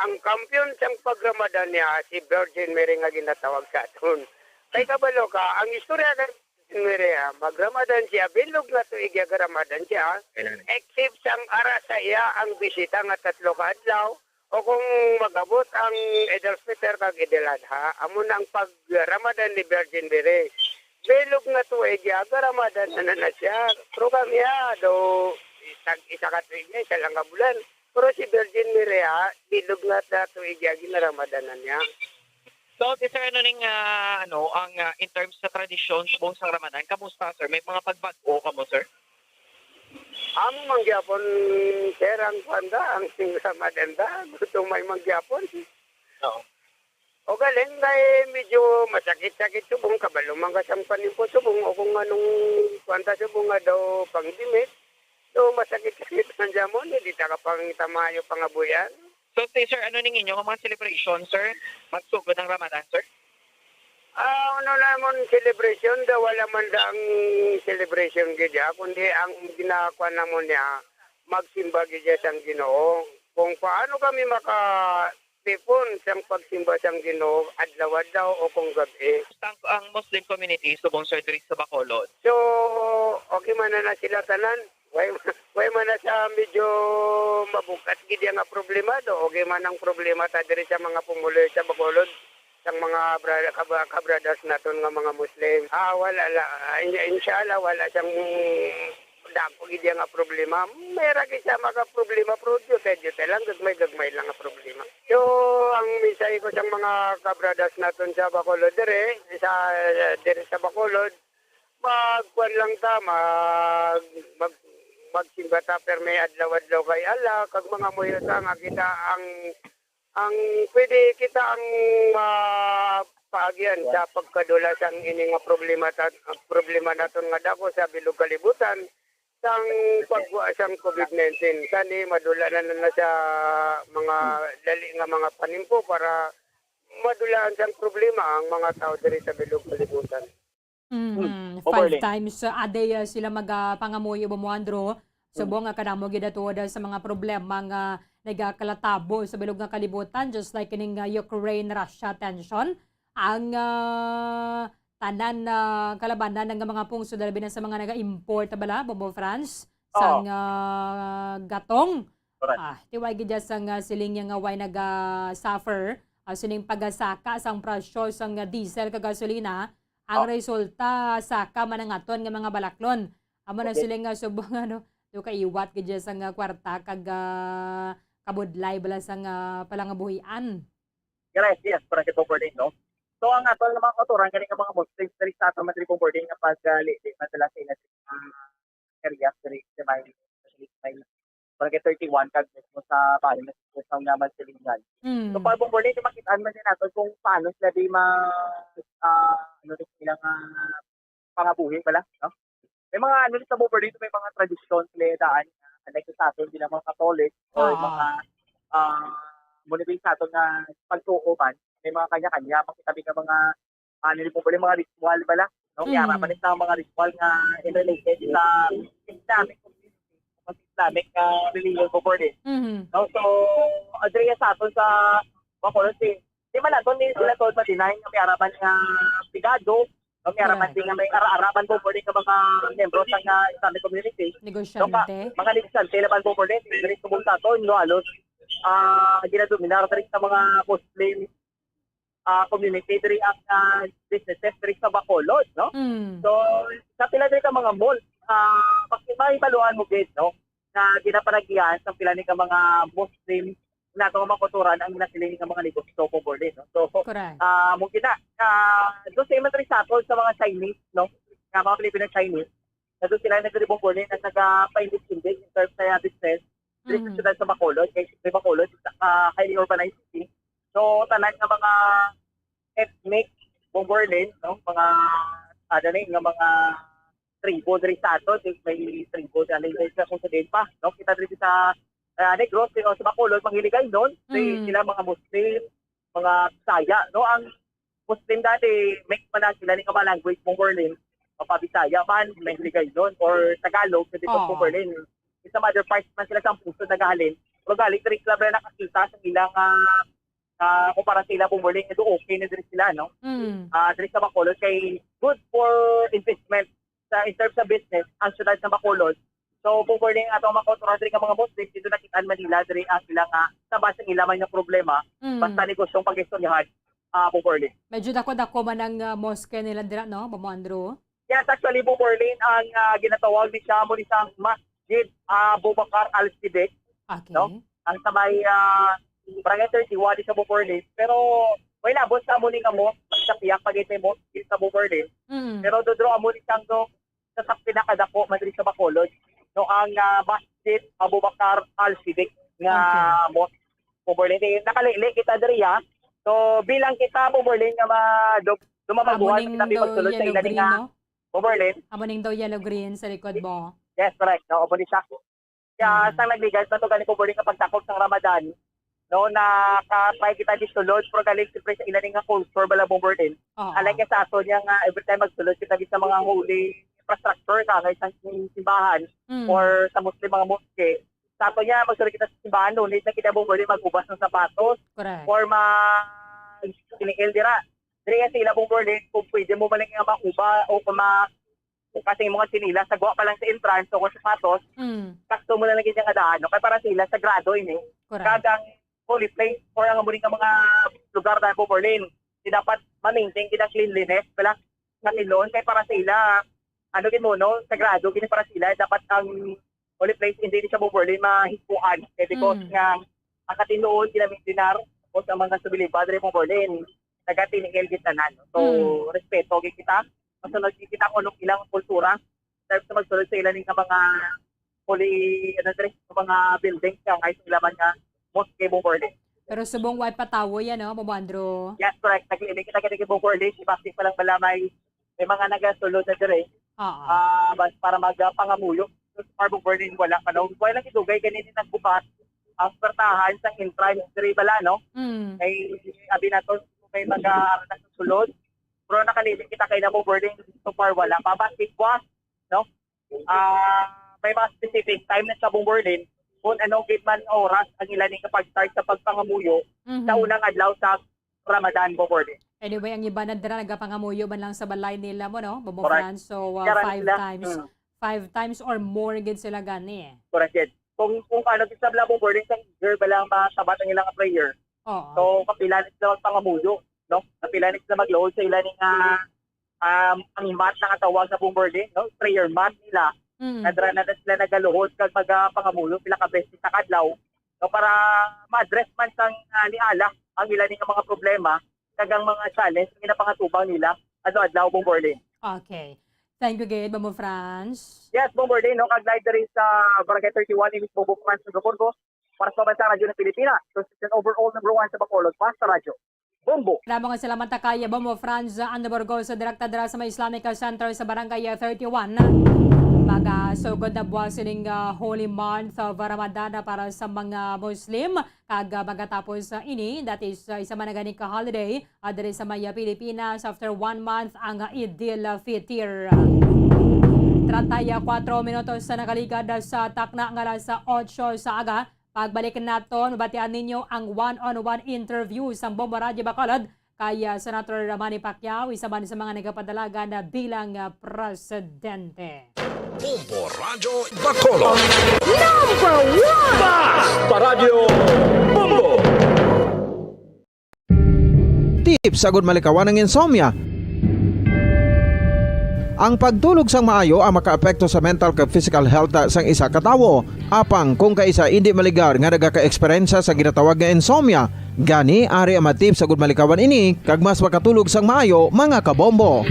Ang kampiyon sang pag-Ramadan niya, si Virgin Mary nga ginatawag sa aton. Kay kabalo ka, ang istorya kay Virgin Mary, ah, mag-Ramadan siya, bilog nga tuig ya ga-Ramadan siya, Kailangan. except sang ara sa iya ang bisita nga tatlo ka adlaw, o kung mag-abot ang Eid al-Fitr kag Eid al-Adha, amo na ang pag-Ramadan ni Virgin Mary. Bilog nga tuig ya, ga-Ramadan na, na, na siya. Pero kami, ah, do, tag isa ka tuig niya, isa lang ka bulan. Pero si Virgin Mary, ah, bilog nga sa tuig ya, ginaramadanan niya. So, si sir, ano ning, ah, ano, ang, ah, in terms sa tradisyon subong sang Ramadan, kamusta, sir? May mga pagbag-o kamo, sir? Amo man gyapon, sir, ang kuwan da, ang sing Ramadan da, gusto may man gyapon. Oo. O galing kay medyo masakit-sakit subong, kabalo man ka sang panimpo subong, o kung anong kuwan ta subong nga daw pangdimit. So, masakit-sakit man dyan mo, hindi ta ka pangitamayo pangabuyan. So, si sir, ano ning inyo nga mga celebration, sir? Magsugod ng Ramadan, sir? Ah, ano namon celebration, da wala man da ang celebration gid ya, kundi ang ginakuan namon niya, magsimba gid ya sang Ginoo. Kung paano kami maka tipon sang pagsimba sang Ginoo adlaw-adlaw o kung gab-i. Ang, ang Muslim community subong, sir, diri sa Bacolod. So, okay man na, na sila tanan. Way, way man na sa medyo mabugat gid ya nga problema do. Okay man ang problema ta diri sa mga pumuluyo sa Bacolod, sang mga bra-, kabra-, kabradas naton nga mga Muslim. Ah, wala la. Ah, in-, inshallah, wala sang dako gid ya nga problema. May ra gid siya mga problema, pero diyutay-diyutay lang, gagmay-gagmay lang nga problema. So, ang mensahe ko sa mga kabradas naton sa Bacolod dire, sa, dire sa Bacolod, magkuan lang ta, mag, mag, magsimba ta, pero may adlaw-adlaw kay Allah, kag mga muyo ta nga kita ang, ang pwede kita ang ma-, paagyan sa pagkadula sang ini nga problema ta-, problema naton nga dako sa bilog kalibutan sang pagwa sang COVID nineteen. Kani madula na, na, na sa mga dali nga mga panimpo para madulaan sang problema ang mga tao diri sa bilog kalibutan. Mhm. Hmm. Five Overlay. times, uh, a day, uh, sila magapangamuyo, Bomoandro. Subong nga kadamo gid ato, uh, sa mga problema nga nagakalatabo sa bilog nga kalibutan, just like kining, uh, Ukraine-Russia tension. Ang, uh, tanan na kalabanan nga mga pungsod, labi na sa mga naga-import, bala, Bobo France, Oo. sang, uh, gatong. Correct. Ah, tiway gid dyan sang, uh, siling niya nga way naga-suffer, uh, sining pagasaka sang presyo sang, uh, diesel kag gasolina. Ang Oh. resulta, saka manangaton nga mga balaklon. Amo na Okay. sila nga subong, ano, do kaiwat gid dyan sang, uh, kwarta kag, uh, kabudlay bala sang, uh, palangabuhian. Yes, yes, para kay Bomberlin, no? So, ang ato nga mga kautoran, gani nga mga Muslims diri sa ato, Madre Bomberlin, nga pag, ah, li-, li-, madala sa ila, ah, area, diri sa may, may Barangay thirty-one, kag mismo sa bahin na sa nga Mansilingan. Mm. So, pag Bomberlin, di makitaan man din nato kung paano sila di ma-, ah, ano rin sila nga pangabuhi pala, no? May mga ano sa Bomberlin, may mga tradisyon sila daan, unlike sa aton bilang mga Katolik or Ah. mga, ah, muna din sa aton nga pagtuo man, may mga kanya-kanya, makita mi nga mga, ano ni Bomberlin, mga ritual bala, no? Kaya Mm. naman sa mga ritual nga in related sa Islamic community, sa Islamic, ah, religion, Bomberlin. Mhm. No? So, adre sa aton sa Bacolod, si, di man nato ni sila to ma-deny nga may araman nga pigado, no? May araman Correct. din nga may ara-araman, Bomberlin, nga mga membro sa nga Islamic community. No, ka-, Negosyante. mga negosyante naman, Bomberlin, diri subong sa aton, no, halos, ah, ginadominar diri sa mga Muslim, ah, community diri ang, ah, businesses diri sa Bacolod, no? Mm. So, sa pila diri ka mga mall, ah, maki-, mahibaluan mo gid, no, nga ginapanagian sa pila ni ka mga Muslim nato nga mga kultura ang nasiling nga mga negosyo, Bomberlin, no? So, Correct. ah, mo gina, ah, doon sa iman rin sa ato sa mga Chinese, no? Nga mga Filipino Chinese, na doon sila nagre-, Bomberlin, na nagpaindit-indit in terms sa business, diri sa Mhm. siyudad sa Bacolod, kay sa Bacolod, ah, highly urbanized city. So, tanan nga mga ethnic, Bomberlin, no? Mga, ano ni, nga mga tribo diri sa ato, di, may tribo diri sa kung sa pa, no? Kita diri sa, ah, Negros, o sa Bacolod, mga Hiligaynon, si-, Mm. sila mga Muslim, mga Bisaya, no? Ang Muslim dati, mix man na sila ni nga mga language, Bomberlin, mapa-Bisaya man, may Hiligaynon, or Tagalog, sa dito Oo. Bomberlin. Sa other parts man sila sa pusod nagahalin. Pero galing diri sila ba nakakita sa ilang, ah, ah, kumpara sa ila, Bomberlin, nga do okay na diri sila, no? Mm. Ah, diri sa Bacolod, kay good for investment sa, in terms of business, ang syudad sa Bacolod. So, Bomberlin, atong mga kautoran diri nga mga Muslim, dito nakita man nila diri ang ilang, ah, sa base nila man yung problema, Mm. basta negosyong pag-istoryahan, ah, Bomberlin. Medyo dako-dako man ang, ah, mosque nila dira, no, Bobo Andrew? Yes, actually, Bomberlin, ang, ah, ginatawag ni siya mo ni sa Masjid Abu Bakar Al-Siddiq, Okay. no? Ang sa may, ah, Barangay thirty-one di sa Bomberlin. Pero may labot sa amo ni nga mosque, sa pihak pa gid may mosque sa Bomberlin. Mm. Pero dodro amo ni siyang do sa, sa pinakadako man diri sa Bacolod, no, ang, ah, Masjid Abu Bakar Al-Siddiq nga Okay. mosque, Bomberlin. Eh, nakalili kita diri, ha. So, bilang kita, Bomberlin, nga ma-, dum-, Amo dumamaguhan, ning kita daw magsulod sa yellow ila ni green, nga, no? Bomberlin. Amo ning daw yellow green sa likod mo. Yes, correct. No, amo ni siya. Kaya Mm. sang nagligad pa to gani, Bomberlin, nga pagtakop sang Ramadan, no, naka-try kita di sulod, pero galing siyempre sa ila ni nga culture bala, Bomberlin. Oo. Unlike sa ato niya nga every time magsulod kita di sa mga holy infrastructure, kangay sa simbahan Mm. or sa Muslim mga mosque, sa ato niya magsulod kita sa simbahan, no need na kita, Bomberlin, mag-ubas ng sapatos Correct. or ma-, tiniil dira. Diri sa ila, Bomberlin, kung pwede mo man nga mauba o kung ma-, kung kasi yung mga sinila, sa guwa pa lang sa entrance o kung sapatos, Mm. sakto mo na lagi siya nga daan, no? Kaya para sa ila, sagrado ini. Correct. Kag ang holy place or ang amo rin nga mga lugar na, Bomberlin, di dapat ma-maintain gid ang cleanliness, wala, katinuod, kay para sa ila, ano gid mo, no? Sagrado gid para sa ila, dapat ang holy place, hindi ni siya, Bomberlin, mahikuan. Kay because Mm. nga ang katinuod, ginamidinar, tapos ang mga sumiliba diri, Bomberlin, taga-tiniil gid tanan, no? So, Mm. respeto gid kita. Masunod gid kita kung anong ilang kultura. Tapos sa magsulod sa ila ni nga mga holy, ano, diri, mga buildings, kaya nga sa ila man nga mosque, Bomberlin. Pero subong wa patawo yan, no, Bobo Andrew? Yes, correct. Nag-iibig kita kini kay Bobo Orly. Si Basti pa lang bala may, may mga nagasulod na dire. Oo. Ah, bas-, para magpangamuyo. So, so far, Bobo Orly, wala pa, no? Wala lang idugay, ganini nagbukas ang puwertahan sa entrance dire bala, no? Mm. Kay, abi nato, may mag-aaral na sa sulod. Pero nakaliling kita kay na Bobo Orly, so far, wala pa. Bas, it was, no? Ah, may mga specific time na sa Bobo Orly kung ano gid man oras ang ila ni kapag-start sa pagpangamuyo Mhm. sa unang adlaw sa Ramadan, Bobo Orly. Anyway, ang iban na dira nagapangamuyo man lang sa balay nila mo, no? Bobo Correct. Franz, so, uh, Dira five sila. times. Mm. Five times or more gid sila gani, eh. Correct, yes. Kung, kung ano, gid sa Bobo Orly, sa year ba lang masabat ang ilang prayer? Oo. So, kapila na sila magpangamuyo, no? Kapila na sila magluhod sa ila ni nga, um, ang mat na katawag sa Bobo Orly, no? Prayer mat nila. Mm. Nadra na sila nagaluhod kag magapangamuyo pila ka beses sa kadlaw, no? Para ma-address man sang, ah, ni Allah ang ila ni nga mga problema kag ang mga challenge nga ginapangatubang nila adlaw-adlaw, Bobo Orly. Okay. Thank you gid, Bobo Franz. Yes, Bobo Orly, no? Kag live diri sa Barangay thirty-one, ini si Bobo Franz Burgos, para sa Pambansang Radyo ng Pilipinas, station overall number one sa Bacolod, Basta Radyo. Bombo. Damo nga salamat ta kay Bombo Franz Andaburgos, direkta dira sa may Islamic Center sa Barangay thirty-one. Magasugod na buwas sining, ah, Holy Month of Ramadan para sa mga Muslim. Kag, ah, magatapos, ah, ini, that is, ah, isa man na gani ka holiday, ah, diri sa may, ah, Pilipinas, after one month ang, ah, Eid al-Fitr. Treinta y cuatro minutos sa nakaligad sa takna nga alas otso sa aga. Pagbalik naton, mabatian ninyo ang one-on-one interview sang Bombo Radyo Bacolod kay, ah, Senator Manny Pacquiao, isa man sa mga nagapadalagan na bilang, ah, presidente. Bombo Radyo Bacolod. Number one! Basta Radyo Bombo! Tips agud malikawan ang insomnia. Ang pagtulog sang maayo ang makaapekto sa mental kag physical health sang isa ka tawo. Apang kung kaisa indi maligar nga nagaka-eksperyensya sa ginatawag nga insomnia, gani ari ang mga tips agud malikawan ini kag mas makatulog sang maayo, mga kabombo.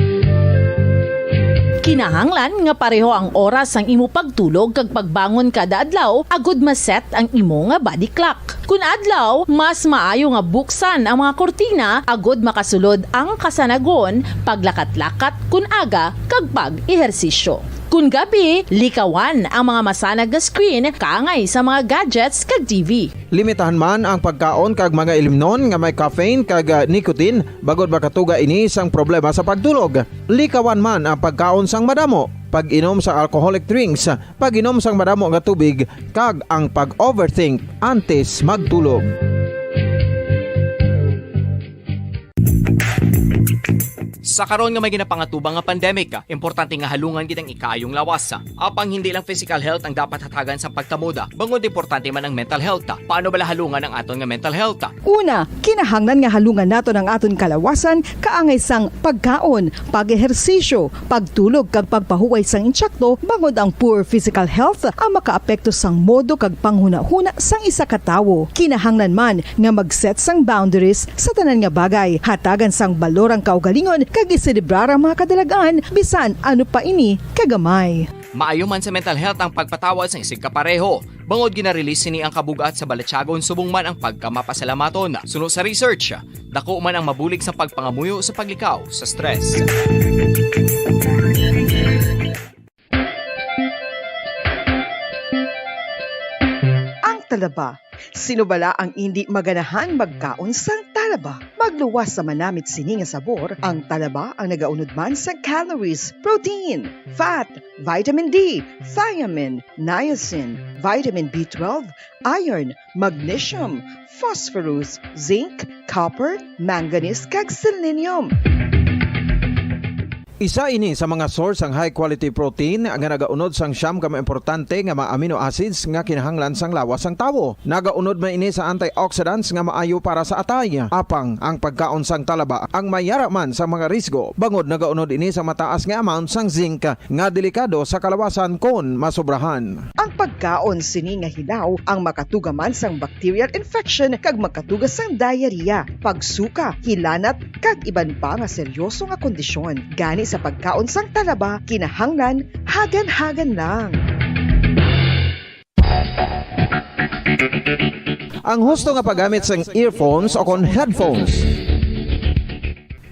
Kinahanglan nga pareho ang oras sang imo pagtulog kag pagbangon kada adlaw agud ma-set ang imo nga body clock. Kun adlaw, mas maayo nga buksan ang mga kurtina agud makasulod ang kasanagon, paglakat-lakat kun aga, kag pag-ehersisyo. Kun gabi, likawan ang mga masanag nga screen kaangay sa mga gadgets kag T V. Limitahan man ang pagkaon kag mga ilimnon nga may caffeine kag, ah, nicotine, bangod makatuga ini sang problema sa pagtulog. Likawan man ang pagkaon sang madamo, pag-inom sa alcoholic drinks, pag-inom sang madamo nga tubig, kag ang pag-overthink antes magtulog. Sa karon nga may ginapangatubang nga pandemic, importante nga halungan gid ang ikaayong lawas. Apang hindi lang physical health ang dapat hatagan sa pagtamod, bangod importante man ang mental health. Paano bala halungan ang aton nga mental health? Una, kinahanglan nga halungan naton ang aton kalawasan kaangay sang pagkaon, pag-ehersisyo, pagtulog kag pagpahuway sang insakto, bangod ang poor physical health ang makaapekto sang modo kag panghunahuna sang isa ka tawo. Kinahanglan man nga mag-set sang boundaries sa tanan nga bagay, hatagan sang balor ang kaugalingon kag iselebrar ang mga kadalag-an bisan ano pa ini kagamay. Maayo man sa mental health ang pagpatawad sang isigkapareho. Bangod gina-release sini ang kabug-at sa balatyagon subong man ang pagkamapasalamaton. Suno sa research, dako man ang mabulig sa pagpangamuyo sa paglikaw sa stress. Ang talaba. Sino bala ang indi maganahan magkaon sang talaba? Magluwas sa manamit sini nga sabor, ang talaba ang nagaunod man sa calories, protein, fat, vitamin D, thiamine, niacin, vitamin B twelve, iron, magnesium, phosphorus, zinc, copper, manganese, kag selenium. Isa ini sa mga source sang high quality protein nga nagaunod sang siyam ka mga importante nga mga amino acids nga kinahanglan sang lawas sang tawo. Nagaunod man ini sa antioxidants nga maayo para sa atay. Apang ang pagkaon sang talaba ang may yara man sa mga risgo, bangod nagaunod ini sa mataas nga amount sang zinc nga delikado sa kalawasan kon masobrahan. Ang pagkaon sini nga hilaw ang makatuga man sang bacterial infection kag makatuga sang diarrhea, pagsuka, hilanat, kag iban pa nga seryoso nga kondisyon. Gani sa pagkaon sang talaba, kinahanglan hagan-hagan lang. Ang husto nga paggamit sang earphones o kon headphones.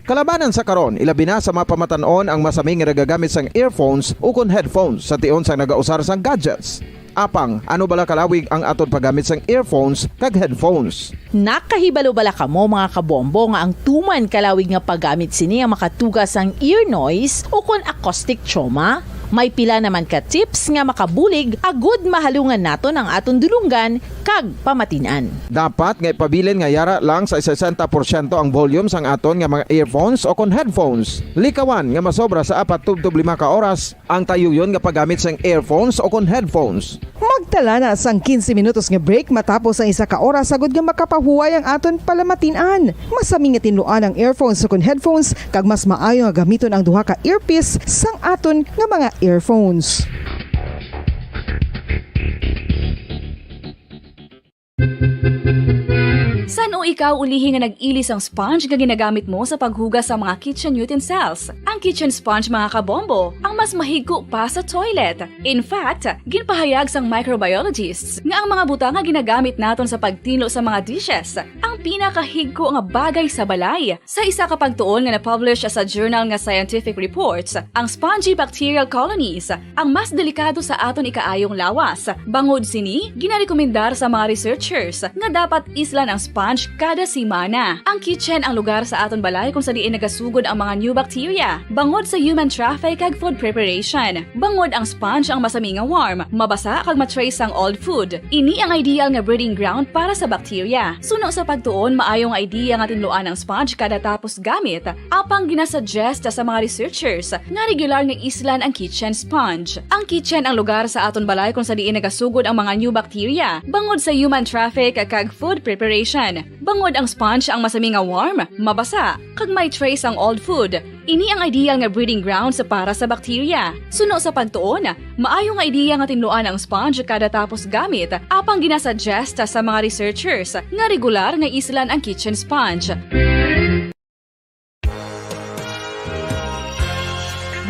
Kalabanan sa karon, ilabi na sa mga pamatan-on ang masami nga nagagamit sang earphones o kon headphones sa tion sang nagausar sang gadgets. Apang, ano bala kalawig ang aton paggamit sang earphones kag headphones? Nakahibalo bala kamo, mga kabombo, nga ang tuman kalawig nga paggamit sini ang makatuga sang ear noise o kon acoustic trauma? May pila naman ka tips nga makabulig agud mahalungan naton ang aton dulonggan kag pamatin-an. Dapat nga ipabilin nga yara lang sa sesenta porsyento ang volume sang aton nga mga earphones o kon headphones. Likawan nga masobra sa apat tubtob lima ka oras ang tayuyon nga paggamit sang earphones o kon headphones. Magtala na sang quince minutos nga break matapos ang isa ka oras, agud nga makapahuway ang aton palamatin-an. Masami nga tinluan ang earphones o kon headphones, kag mas maayo nga gamiton ang duha ka earpiece sang aton nga mga earphones. San-o ikaw ulihi nga nag-ili sang sponge nga ginagamit mo sa paghugas sa mga kitchen utensils? Ang kitchen sponge, mga kabombo, ang mas mahigko pa sa toilet. In fact, ginpahayag sang microbiologists nga ang mga butang nga ginagamit naton sa pagtinlo sa mga dishes ang pinakahigko nga bagay sa balay. Sa isa ka pagtuon nga na-publish sa journal nga Scientific Reports, ang spongy bacterial colonies ang mas delikado sa aton ikaayong lawas. Bangod sini, ginarekomendar sa mga researchers nga dapat islan ang sponge kada semana. Ang kitchen ang lugar sa aton balay kung sa diin nagasugod ang mga new bacteria, bangod sa human traffic kag food preparation. Bangod ang sponge ang masami nga warm, mabasa kag ma-trace sang old food. Ini ang ideal nga breeding ground para sa bacteria. Suno sa pagtuon, maayo nga idea nga tinluan ang sponge kada tapos gamit, apang ginasuggest sa mga researchers nga regular nga islan ang kitchen sponge. Ang kitchen ang lugar sa aton balay kung sa diin nagasugod ang mga new bacteria, bangod sa human traffic kag food preparation. Bangod ang sponge ang masami nga warm, mabasa, kag may trace ang old food, ini ang ideal nga breeding grounds para sa bacteria. Suno sa pagtuon, maayo nga idea nga tinluan ang sponge kada tapos gamit, apang ginasuggest sa mga researchers nga regular nga islan ang kitchen sponge.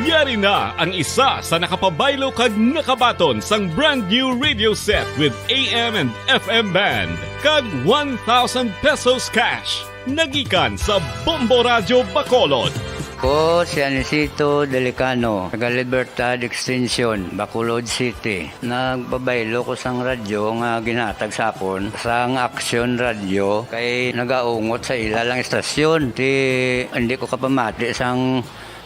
Yari na ang isa sa nakapabaylo kag nakabaton sang brand new radio set with A M and F M band kag one thousand pesos cash. Nagikan sa Bombo Radyo Bacolod. Ko si Anisito Delicano, taga Libertad Extension, Bacolod City. Nagpabaylo ko sang radyo nga ginhatag sa akon sang Action Radio kay nagaungot sa ila lang istasyon. Ti, hindi ko kapamati sang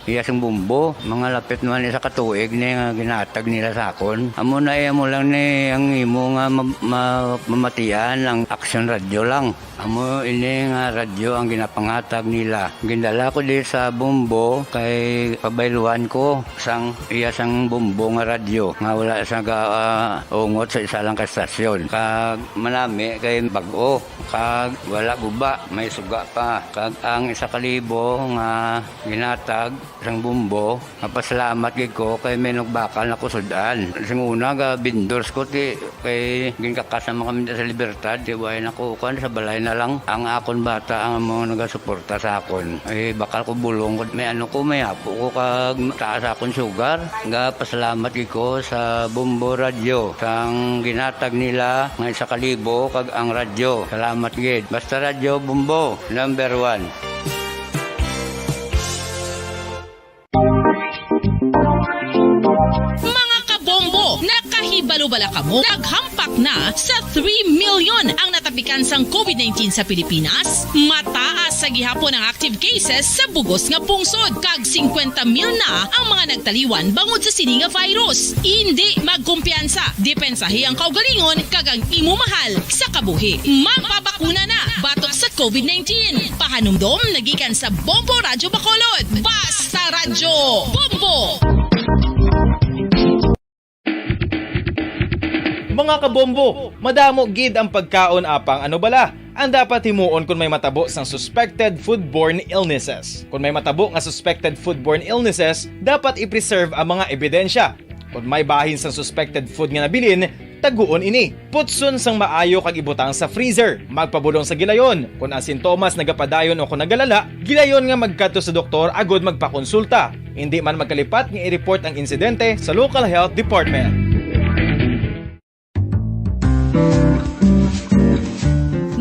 iya sing bumbo. Mga lapit naman isa ka tuig ni nga ginhatag nila sa akon. Amo na, eh, amo lang ni ang imo nga ma-, ma-, mamatian ang Action Radio lang. Amo ini nga radyo ang ginapanghatag nila. Gindala ko di sa Bombo kay pabayluhan ko sang iya sang Bombo nga radyo nga wala sa ga-, ah, ungot sa isa lang ka estasyon. Kag manami kay bag-o, kag wala guba, may suga pa. Kag ang isa ka libo nga ginhatag sang Bombo, mapasalamat gid ko kay may nagbakal na ko sud-an. Sing una, ga vendors ko, ti, kay ginkakas naman kami sa Libertad, ti, way na ko, kuan, sa balay na lang. Ang akon bata ang mga nagasuporta sa akon. Eh, bakal ko bulong ko, may ano ko, may apo ko, kag taas akon sugar. Ga pasalamat gid ko sa Bombo Radyo, sang ginhatag nila nga isa ka libo, kag ang radyo. Salamat gid. Basta Radyo Bombo, number one. Mga kabombo, nakahibalo bala kamo? Naghampak na sa three million ang natapikan sang covid nineteen sa Pilipinas. Mataas sa gihapon ang active cases sa bugos nga pungsod, kag singkwenta mil na ang mga nagtaliwan bangod sa sini nga virus. Indi magkumpiyansa, depensahi ang kaugalingon kag ang imo mahal sa kabuhi. Magpabakuna na batok sa covid nineteen. Pahanumdom nagikan sa Bombo Radyo Bacolod. Basta Radyo Bombo! Mga kabombo, madamo gid ang pagkaon, apang ano bala ang dapat himuon kon may matabo sang suspected foodborne illnesses? Kon may matabo nga suspected foodborne illnesses, dapat i-preserve ang mga ebidensya. Kon may bahin sang suspected food nga nabilin, taguon ini. Putson sang maayo kag ibutang sa freezer. Magpabulong sa gilayon. Kon ang sintomas nagapadayon o kon nagalala, gilayon nga magkadto sa doktor agud magpakonsulta. Indi man magkalipat nga i-report ang insidente sa local health department.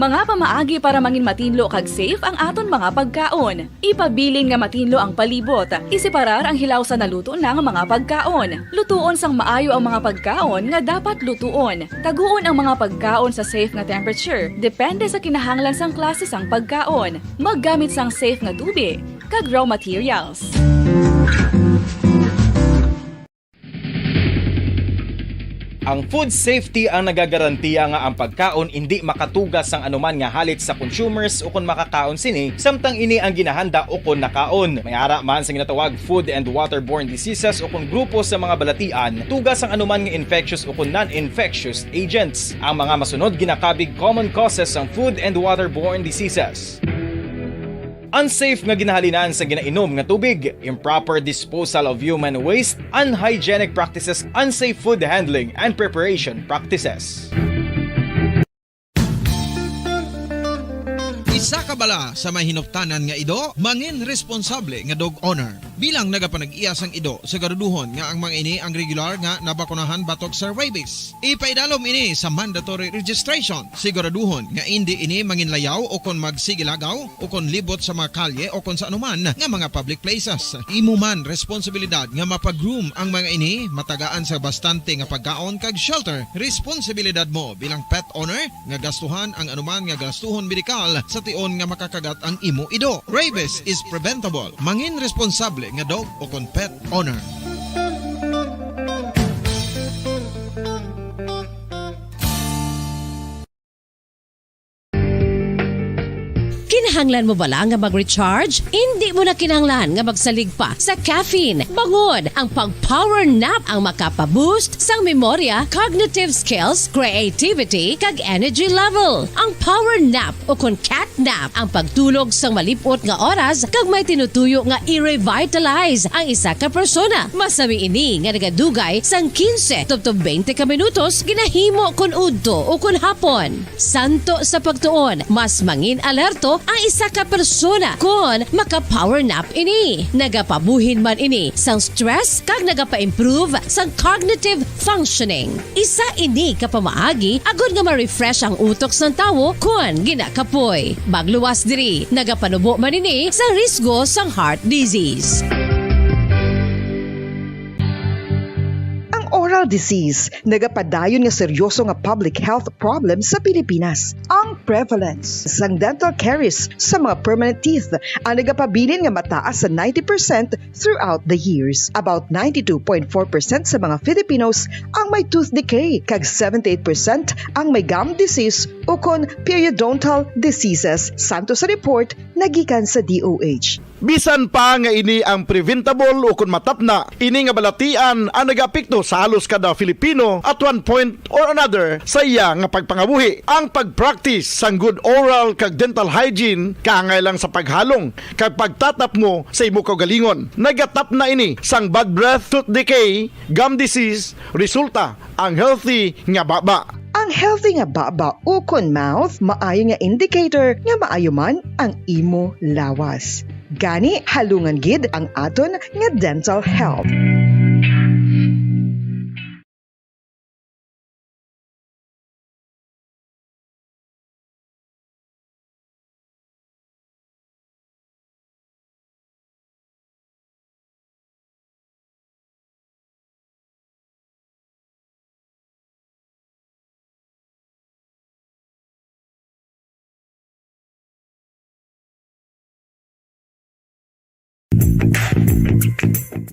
Mga pamaagi para mangin matinlo kag safe ang aton mga pagkaon. Ipabilin nga matinlo ang palibot. Iseparar ang hilaw sa naluto na nga mga pagkaon. Lutuon sang maayo ang mga pagkaon nga dapat lutuon. Taguon ang mga pagkaon sa safe nga temperature, depende sa kinahanglan sang klase sang pagkaon. Maggamit sang safe nga tubi kag raw materials. Ang food safety ang nagagarantiya nga ang pagkaon indi makatuga sang anuman nga halit sa consumers ukon makakaon sini, samtang ini ang ginahanda ukon nakaon. May ara man sa ginatawag food and waterborne diseases ukon grupo sa mga balatian, tuga sang anuman nga infectious ukon non-infectious agents. Ang mga masunod ginakabig common causes sang food and waterborne diseases. Unsafe nga ginahalinan sa ginainom nga tubig, improper disposal of human waste, unhygienic practices, unsafe food handling and preparation practices. Isa ka bala sa may hinuptanan nga ido, mangin responsable nga dog owner. Bilang nagapanag-iya sang ido, siguraduhon nga ang mga ini ang regular nga nabakunahan batok sa rabies. Ipaidalom ini sa mandatory registration. Siguraduhon nga indi ini manginlayaw o kon magsigilagaw o kon libot sa mga kalye o kon sa anuman nga mga public places. Imo man responsibilidad nga mapag-groom ang mga ini, matagaan sa bastante nga pagkaon kag shelter. Responsibilidad mo bilang pet owner nga gastuhan ang anuman nga gastuhon medikal sa tion nga makakagat ang imo ido. Rabies is preventable. Mangin responsable nga dog o kon pet owner. Kinahanglan mo bala nga mag-recharge? Indi mo na kinahanglan nga magsalig pa sa caffeine. Bangod ang pag-power nap ang makapa-boost sang memorya, cognitive skills, creativity, kag energy level. Ang power nap o kon cat nap ang pagtulog sang malip-ot nga oras kag may tinutuyo nga i-revitalize ang isa ka persona. Masami ini nga nagadugay sang quince tubtob twenty ka minutos ginahimo kon udto o kon hapon. Santo sa pagtuon, mas mangin-alerto ang isa ka persona kon maka-power nap ini. Nagapabuhin man ini sang stress kag nagapa-improve sang cognitive functioning. Isa ini ka pamaagi agod nga ma-refresh ang utok sang tawo kon ginakapoy. Magluwas diri, nagapanubo man ini sang risgo sang heart disease. Ang oral disease nagapadayon nga seryoso nga public health problem sa Pilipinas. Ang prevalence sang dental caries sa mga permanent teeth ang nagapabilin nga mataas sa ninety percent throughout the years. About ninety-two point four percent sa mga Filipinos ang may tooth decay, kag seventy-eight percent ang may gum disease ukon periodontal diseases, santo sa report nga gikan sa D O H. Bisan pa nga ini ang preventable ukon matapna, ini nga balatian ang nagaapekto sa halos kada Filipino at one point or another sa iya nga pagpangabuhi. Ang pag-practice sang good oral kag dental hygiene kaangay lang sa paghalong kag pagtatapmo sa imo kaugalingon. Nagatapna ini sang bad breath, tooth decay, gum disease, resulta ang healthy nga baba. Ang healthy nga baba ukon mouth maayo nga indicator nga maayo man ang imo lawas. Gani, halungan gid ang aton nga dental health.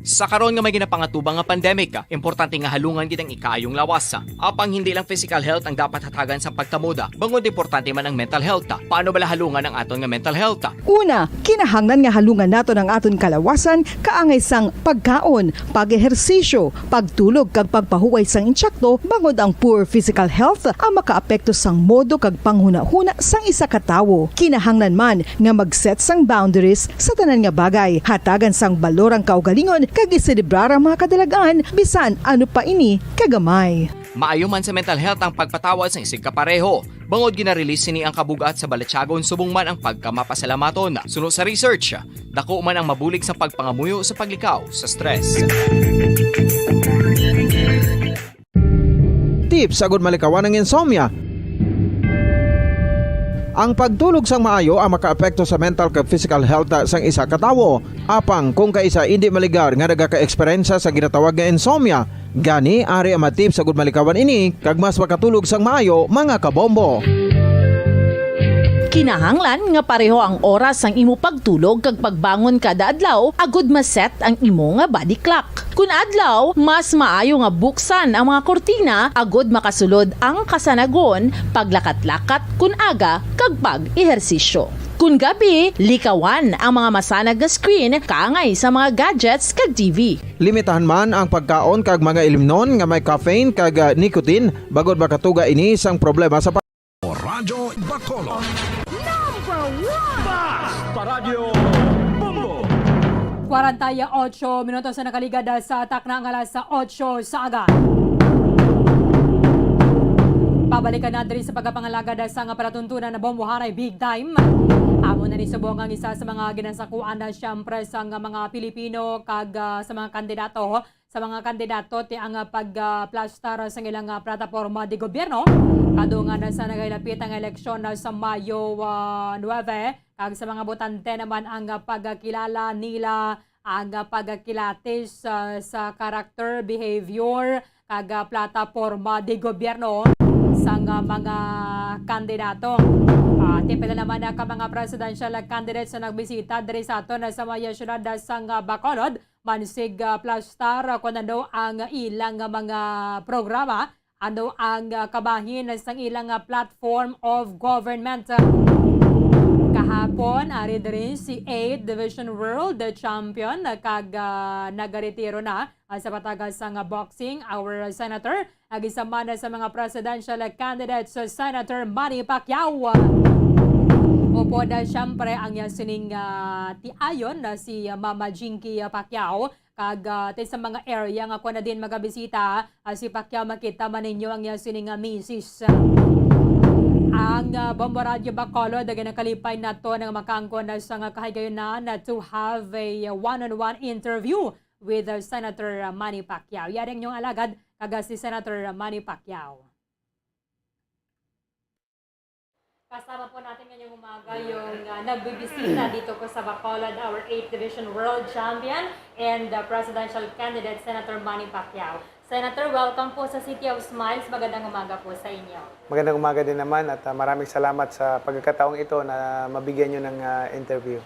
Sa karon nga may ginapangatubang nga pandemic, importante nga halungan gid ang ikaayong lawas. Apang hindi lang physical health ang dapat hatagan sa pagkamoda, bangod importante man ang mental health. Paano bala halungan ang aton nga mental health? Una, kinahanglan nga halungan naton ang aton kalawasan kaangay sang pagkaon, pag-ehersisyo, pagtulog kag pagpahuway sang insakto, bangod ang poor physical health ang makaapekto sang modo kag panghunahuna sang isa ka tawo. Kinahanglan man nga mag-set sang boundaries sa tanan nga bagay, hatagan sang balor ang kaugalingon kag iselebrar ang mga kadalag-an bisan ano pa ini kagamay. Maayo man sa mental health ang pagpatawad sang isigkapareho, bangod gina-release sini ang kabug-at sa balatyagon subong man ang pagkamapasalamaton. Suno sa research, dako man ang mabulig sa pagpangamuyo sa paglikaw sa stress. Tips agud malikawan ang insomnia. Ang pagtulog sang maayo ang makaapekto sa mental kag physical health sang isa ka tawo. Apang kung kaisa indi maligar nga nagaka-eksperyensya sa ginatawag nga insomnia, gani ari ang mga tips agud malikawan ini kag mas makatulog sang maayo, mga kabombo. Kinahanglan nga pareho ang oras sang imo pagtulog kag pagbangon kada adlaw agud ma-set ang imo nga body clock. Kun adlaw, mas maayo nga buksan ang mga kurtina agud makasulod ang kasanagon, paglakat-lakat kun aga, kag pag-ehersisyo. Kun gabi, likawan ang mga masanag nga screen kaangay sa mga gadgets kag T V. Limitahan man ang pagkaon kag mga ilimnon nga may caffeine kag, ah, nicotine, bangod makatuga ini sang problema sa pa- Radyo Bacolod. Number one! Basta Radyo Bombo! Kwarenta y ocho minutos na nakaligad sa takna nga alas otso sa aga. Pabalikan na diri sa pagpangalagad sa nga palatuntunan na Bombo Haray Big Time. Amo na ni subong ang isa sa mga ginasakuan na siyempre sa nga mga Pilipino kag, ah, sa mga kandidato. Sa mga kandidato, ti ang, ah, pagplastar sa ilang, ah, plataporma de gobyerno kadungan sa nagahilapit ang eleksyon, ah, sa Mayo, ah, nuebe, kag sa mga botante naman ang, ah, pagkilala nila, ang, ah, pagkilatis, ah, sa karakter, behavior, kag, ah, plataporma de gobyerno sang, ah, mga kandidato. Ah, ti pila naman, ah, ka mga presidential candidates na nagbisita diri sa aton, ah, sa mga siyudad, ah, sang, ah, Bacolod, mansig, ah, plastar, ah, kon ano ang ilang, ah, mga programa, ano ang, ah, kabahin sang ilang, ah, platform of government. Kahapon, ari diri si eighth Division World Champion, ah, kag, ah, nagaretiro na, ah, sa patagas sang, ah, boxing, our senator, ag isa man sa mga presidential candidates, Senator Manny Pacquiao. Upod, ah, siyempre, ang iya sining, ah, tiayon na si, ah, Mama Jinky, ah, Pacquiao. Kag, ah, ti sa mga area nga kuwan na din magabisita, ah, si Pacquiao, makita man ninyo ang iya sining, ah, misis. Ang, ah, Bombo Radyo Bacolod, ag nakalipay nato nga makaangkon na sa nga kahigayunan na to have a one-on-one interview with, uh, Senator Manny Pacquiao. Yari ang inyong alagad, kag, uh, si Senator Manny Pacquiao. Kasama po natin ngayong umaga yung, uh, nagbibisita dito po sa Bacolod, our eighth Division World Champion and, uh, Presidential Candidate, Senator Manny Pacquiao. Senator, welcome po sa City of Smiles. Magandang umaga po sa inyo. Magandang umaga din naman at, uh, maraming salamat sa pagkakataong ito na mabigyan nyo ng, uh, interview.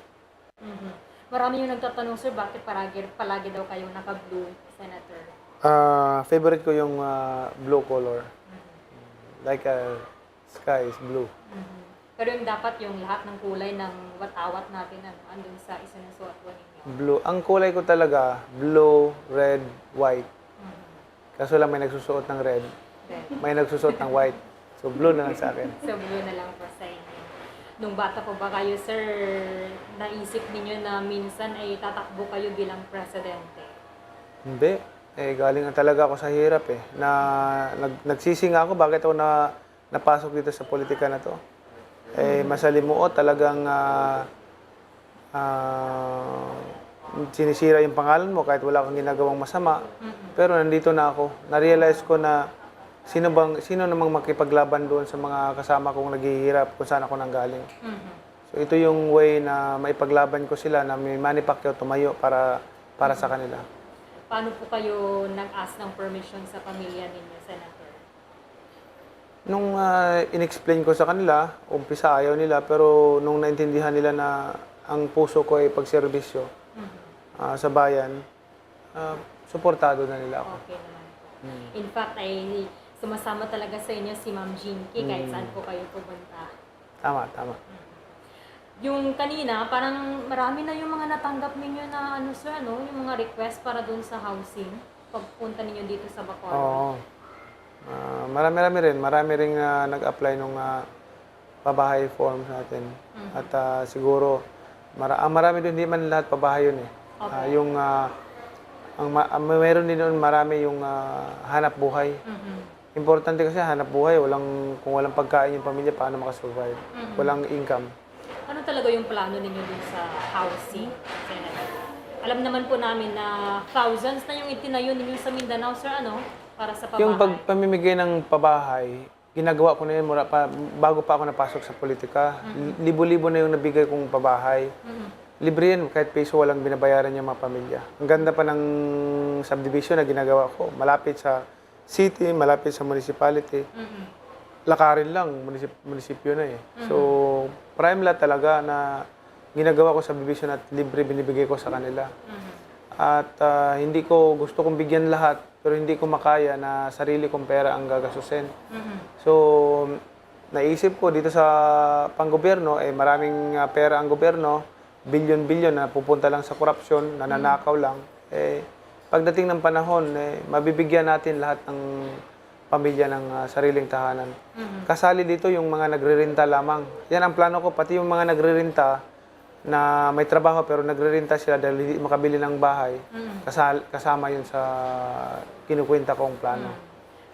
Mhm. Marami yung nagtatanong, sir, bakit paragi, palagi daw kayong naka-blue, Senator? Ah, favorite ko yung, ah, blue color. Mhm. Like, ah, sky is blue. Mhm. Pero yung dapat yung lahat ng kulay ng watawat natin, ano, andun sa isinusuot po ninyo? Blue. Ang kulay ko talaga, blue, red, white. Mhm. Kaso lang may nagsusuot ng red, Red. may nagsusuot ng white. So, blue na lang sa akin. So, blue na lang po sa inyo. Nung bata po ba kayo, sir, naisip ninyo na minsan ay tatakbo kayo bilang presidente? Hindi. Eh, galing talaga ako sa hirap eh. Na, nag-, nagsisi nga ako bakit ako na napasok dito sa politika na 'to. Eh, masalimuot talagang, ah, ah, sinisira yung pangalan mo kahit wala kang ginagawang masama. Mm-mm. Pero nandito na ako. Na-realize ko na sino bang, sino namang makipaglaban doon sa mga kasama kong naghihirap kung saan ako nanggaling. Mhm. So, ito yung way na maipaglaban ko sila na may Manny Pacquiao tumayo para, para sa kanila. Paano po kayo nag-ask ng permission sa pamilya ninyo, Senator? Nung, ah, in-explain ko sa kanila, umpisa ayaw nila, pero nung naintindihan nila na ang puso ko ay pagserbisyo, Mhm. ah, sa bayan, ah, suportado na nila ako. Okay naman po. Hmm. In fact, ay sumasama talaga sa inyo si Ma'am Jinky kahit Hmm. saan po kayo pumunta. Tama, tama. Yung kanina, parang marami na yung mga natanggap ninyo na, ano, sir, ano, yung mga request para dun sa housing, pagpunta ninyo dito sa Bacolod. Oo. Ah, marami-rami rin. Marami rin, ah, nag-apply nung, ah, pabahay form natin. Mhm. At, ah, siguro, mara-, ang marami doon, hindi man lahat pabahay yun eh. Okay. Ah, yung, ah, ang ma-, ang mayroon din doon, marami yung, ah, hanap buhay. Mhm. Importante kasi hanap buhay, walang, kung walang pagkain yung pamilya, paano makasurvive? Mhm. Walang income. Ano talaga yung plano ninyo dun sa housing, Senator? Alam naman po namin na thousands na yung itinayo ninyo sa Mindanao, sir, ano? Para sa Yung pabahay. Pagpamimigay ng pabahay, ginagawa ko na yun mura pa, bago pa ako napasok sa politika. Mm. Libo-libo na yung nabigay kong pabahay. Mm. Libre yan, kahit piso walang binabayaran yung mga pamilya. Ang ganda pa ng subdivision na ginagawa ko, malapit sa city, malapit sa municipality. Mm. Lakarin lang, munisip-, munisipyo na eh. Mm. So, prime lot talaga na ginagawa ko subdivision at libre binibigay ko sa kanila. Mm. At, ah, hindi ko, gusto kong bigyan lahat, pero hindi ko makaya na sarili kong pera ang gagastusin. Mm. So, naisip ko dito sa panggobyerno, eh, maraming, ah, pera ang gobyerno, bilyon-bilyon na pupunta lang sa korupsyon, nananakaw lang. Eh, pagdating ng panahon, eh, mabibigyan natin lahat ng pamilya ng, ah, sariling tahanan. Mhm. Kasali dito yung mga nagrerenta lamang. Yan ang plano ko, pati yung mga nagrerenta na may trabaho pero nagrerenta sila dahil hindi makabili ng bahay, Mm. kasal-, kasama yun sa kinukwenta kong plano. Mm.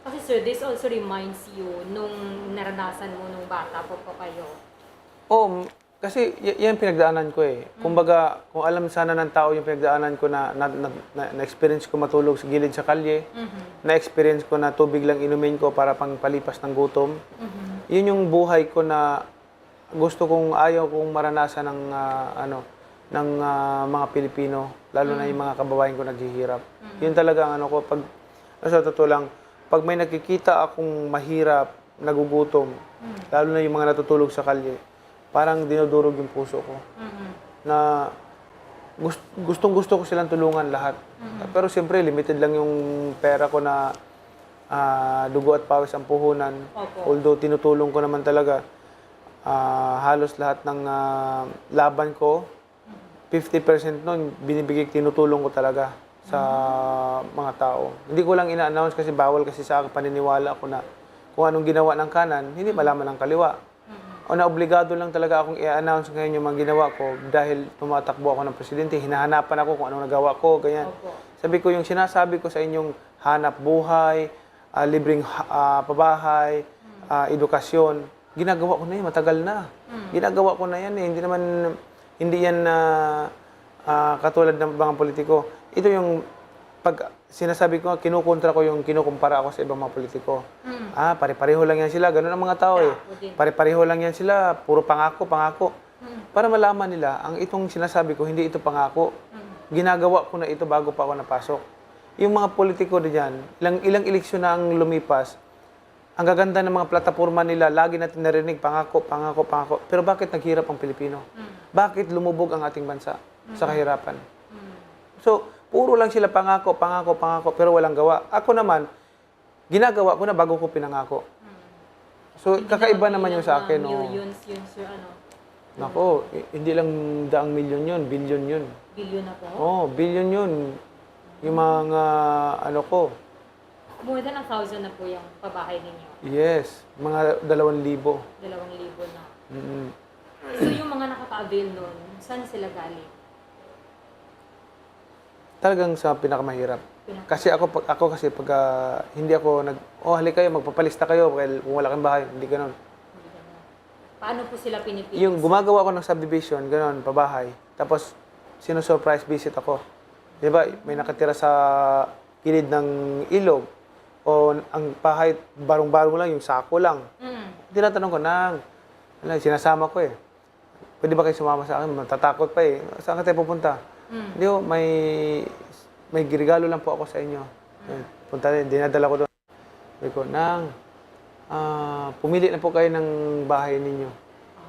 Kasi, sir, this also reminds you nung naranasan mo nung bata po pa kayo. Oo, m-, kasi y-, yan pinagdaanan ko eh. Mm. Kumbaga, kung alam sana ng tao yung pinagdaanan ko na, na, na, na, na-experience ko matulog sa gilid sa kalye, Mhm. na-experience ko na tubig lang inumin ko para pangpalipas ng gutom, Mhm. yun yung buhay ko na gusto kong, ayaw kong maranasan ng, ah, ano, ng, ah, mga Pilipino, lalo na Mm. yung mga kababayan ko naghihirap. Mm. Yun talaga ang ano ko, pag, sa totoo lang, pag may nakikita akong mahirap, nagugutom, Mm. lalo na yung mga natutulog sa kalye, parang dinudurog yung puso ko. Mm. Na gust-, gustong-gusto ko silang tulungan lahat. Mm. Pero siyempre, limited lang yung pera ko na, ah, dugo at pawis ang puhunan. Opo. Although tinutulong ko naman talaga, ah, halos lahat ng, ah, laban ko, fifty percent nun, binibigay, tinutulong ko talaga sa Mm. mga tao. Hindi ko lang ina-announce kasi bawal kasi sa paniniwala ko na kung anong ginawa ng kanan, hindi Mm. malaman ng kaliwa. Mm. O na obligado lang talaga akong i-announce ngayon yung mga ginawa ko dahil tumatakbo ako ng presidente, hinahanapan ako kung anong nagawa ko, ganyan. Opo. Sabi ko, yung sinasabi ko sa inyong hanap buhay, ah, libreng ha-, ah, pabahay, Mm. ah, edukasyon, ginagawa ko na yun, matagal na. Mm. Ginagawa ko na yan eh. Hindi naman, hindi yan na, ah, katulad ng mga politiko. Ito yung pag sinasabi ko, kinukontra ko yung kinukumpara ako sa ibang mga politiko. Mm. Ah, pare-pareho lang yan sila. Ganun ang mga tao eh. Ako din. Pare-pareho lang yan sila. Puro pangako, pangako. Mm. Para malaman nila, ang itong sinasabi ko, hindi ito pangako. Mm. Ginagawa ko na ito bago pa ako napasok. Yung mga politiko na dyan, ilang, ilang eleksyon na ang lumipas, ang gaganda ng mga plataporma nila, lagi natin narinig, pangako, pangako, pangako. Pero bakit naghirap ang Pilipino? Mm. Bakit lumubog ang ating bansa sa Mm. kahirapan? Mm. So, puro lang sila pangako, pangako, pangako, pero walang gawa. Ako naman, ginagawa ko na bago ko pinangako. Mm. So, Hindi kakaiba naman naman yung sa bilang akin, na oh. Millions yun, sir, ano? Nako, i-, hindi lang daang milyon yun, bilyon yun. Bilyon na po? Oh, bilyon yun. Yung mga, ano ko, More than a thousand na po yung pabahay ninyo? Yes, mga dalawang libo. Dalawang libo na. Mm. So, yung mga nakaka-avail nun, saan sila galing? Talagang sa pinakamahirap. Pinaka- Kasi ako, pag, ako kasi pag, ah, hindi ako nag-, "Oh, halika kayo, magpapalista kayo kay kung wala kayong bahay." Hindi ganun. Hindi ganun. Paano po sila pinipili, Yung sir? Gumagawa ako ng subdivision, ganun, pabahay. Tapos, sino-surprise visit ako. Di ba, may nakatira sa kilid ng ilog, o ang bahay, barong-barong lang, yung sako lang. Mm. Tinatanong ko, "Nang," ano, sinasama ko eh, "Pwede ba kayo sumama sa akin? Matatakot pa eh. Saan ka tayo pupunta?" Mm. "Hindi ho, may, may regalo lang po ako sa inyo." Mm. Punta rin, dinadala ko doon. Sabi ko, "Nang, ah, pumili na po kayo ng bahay ninyo."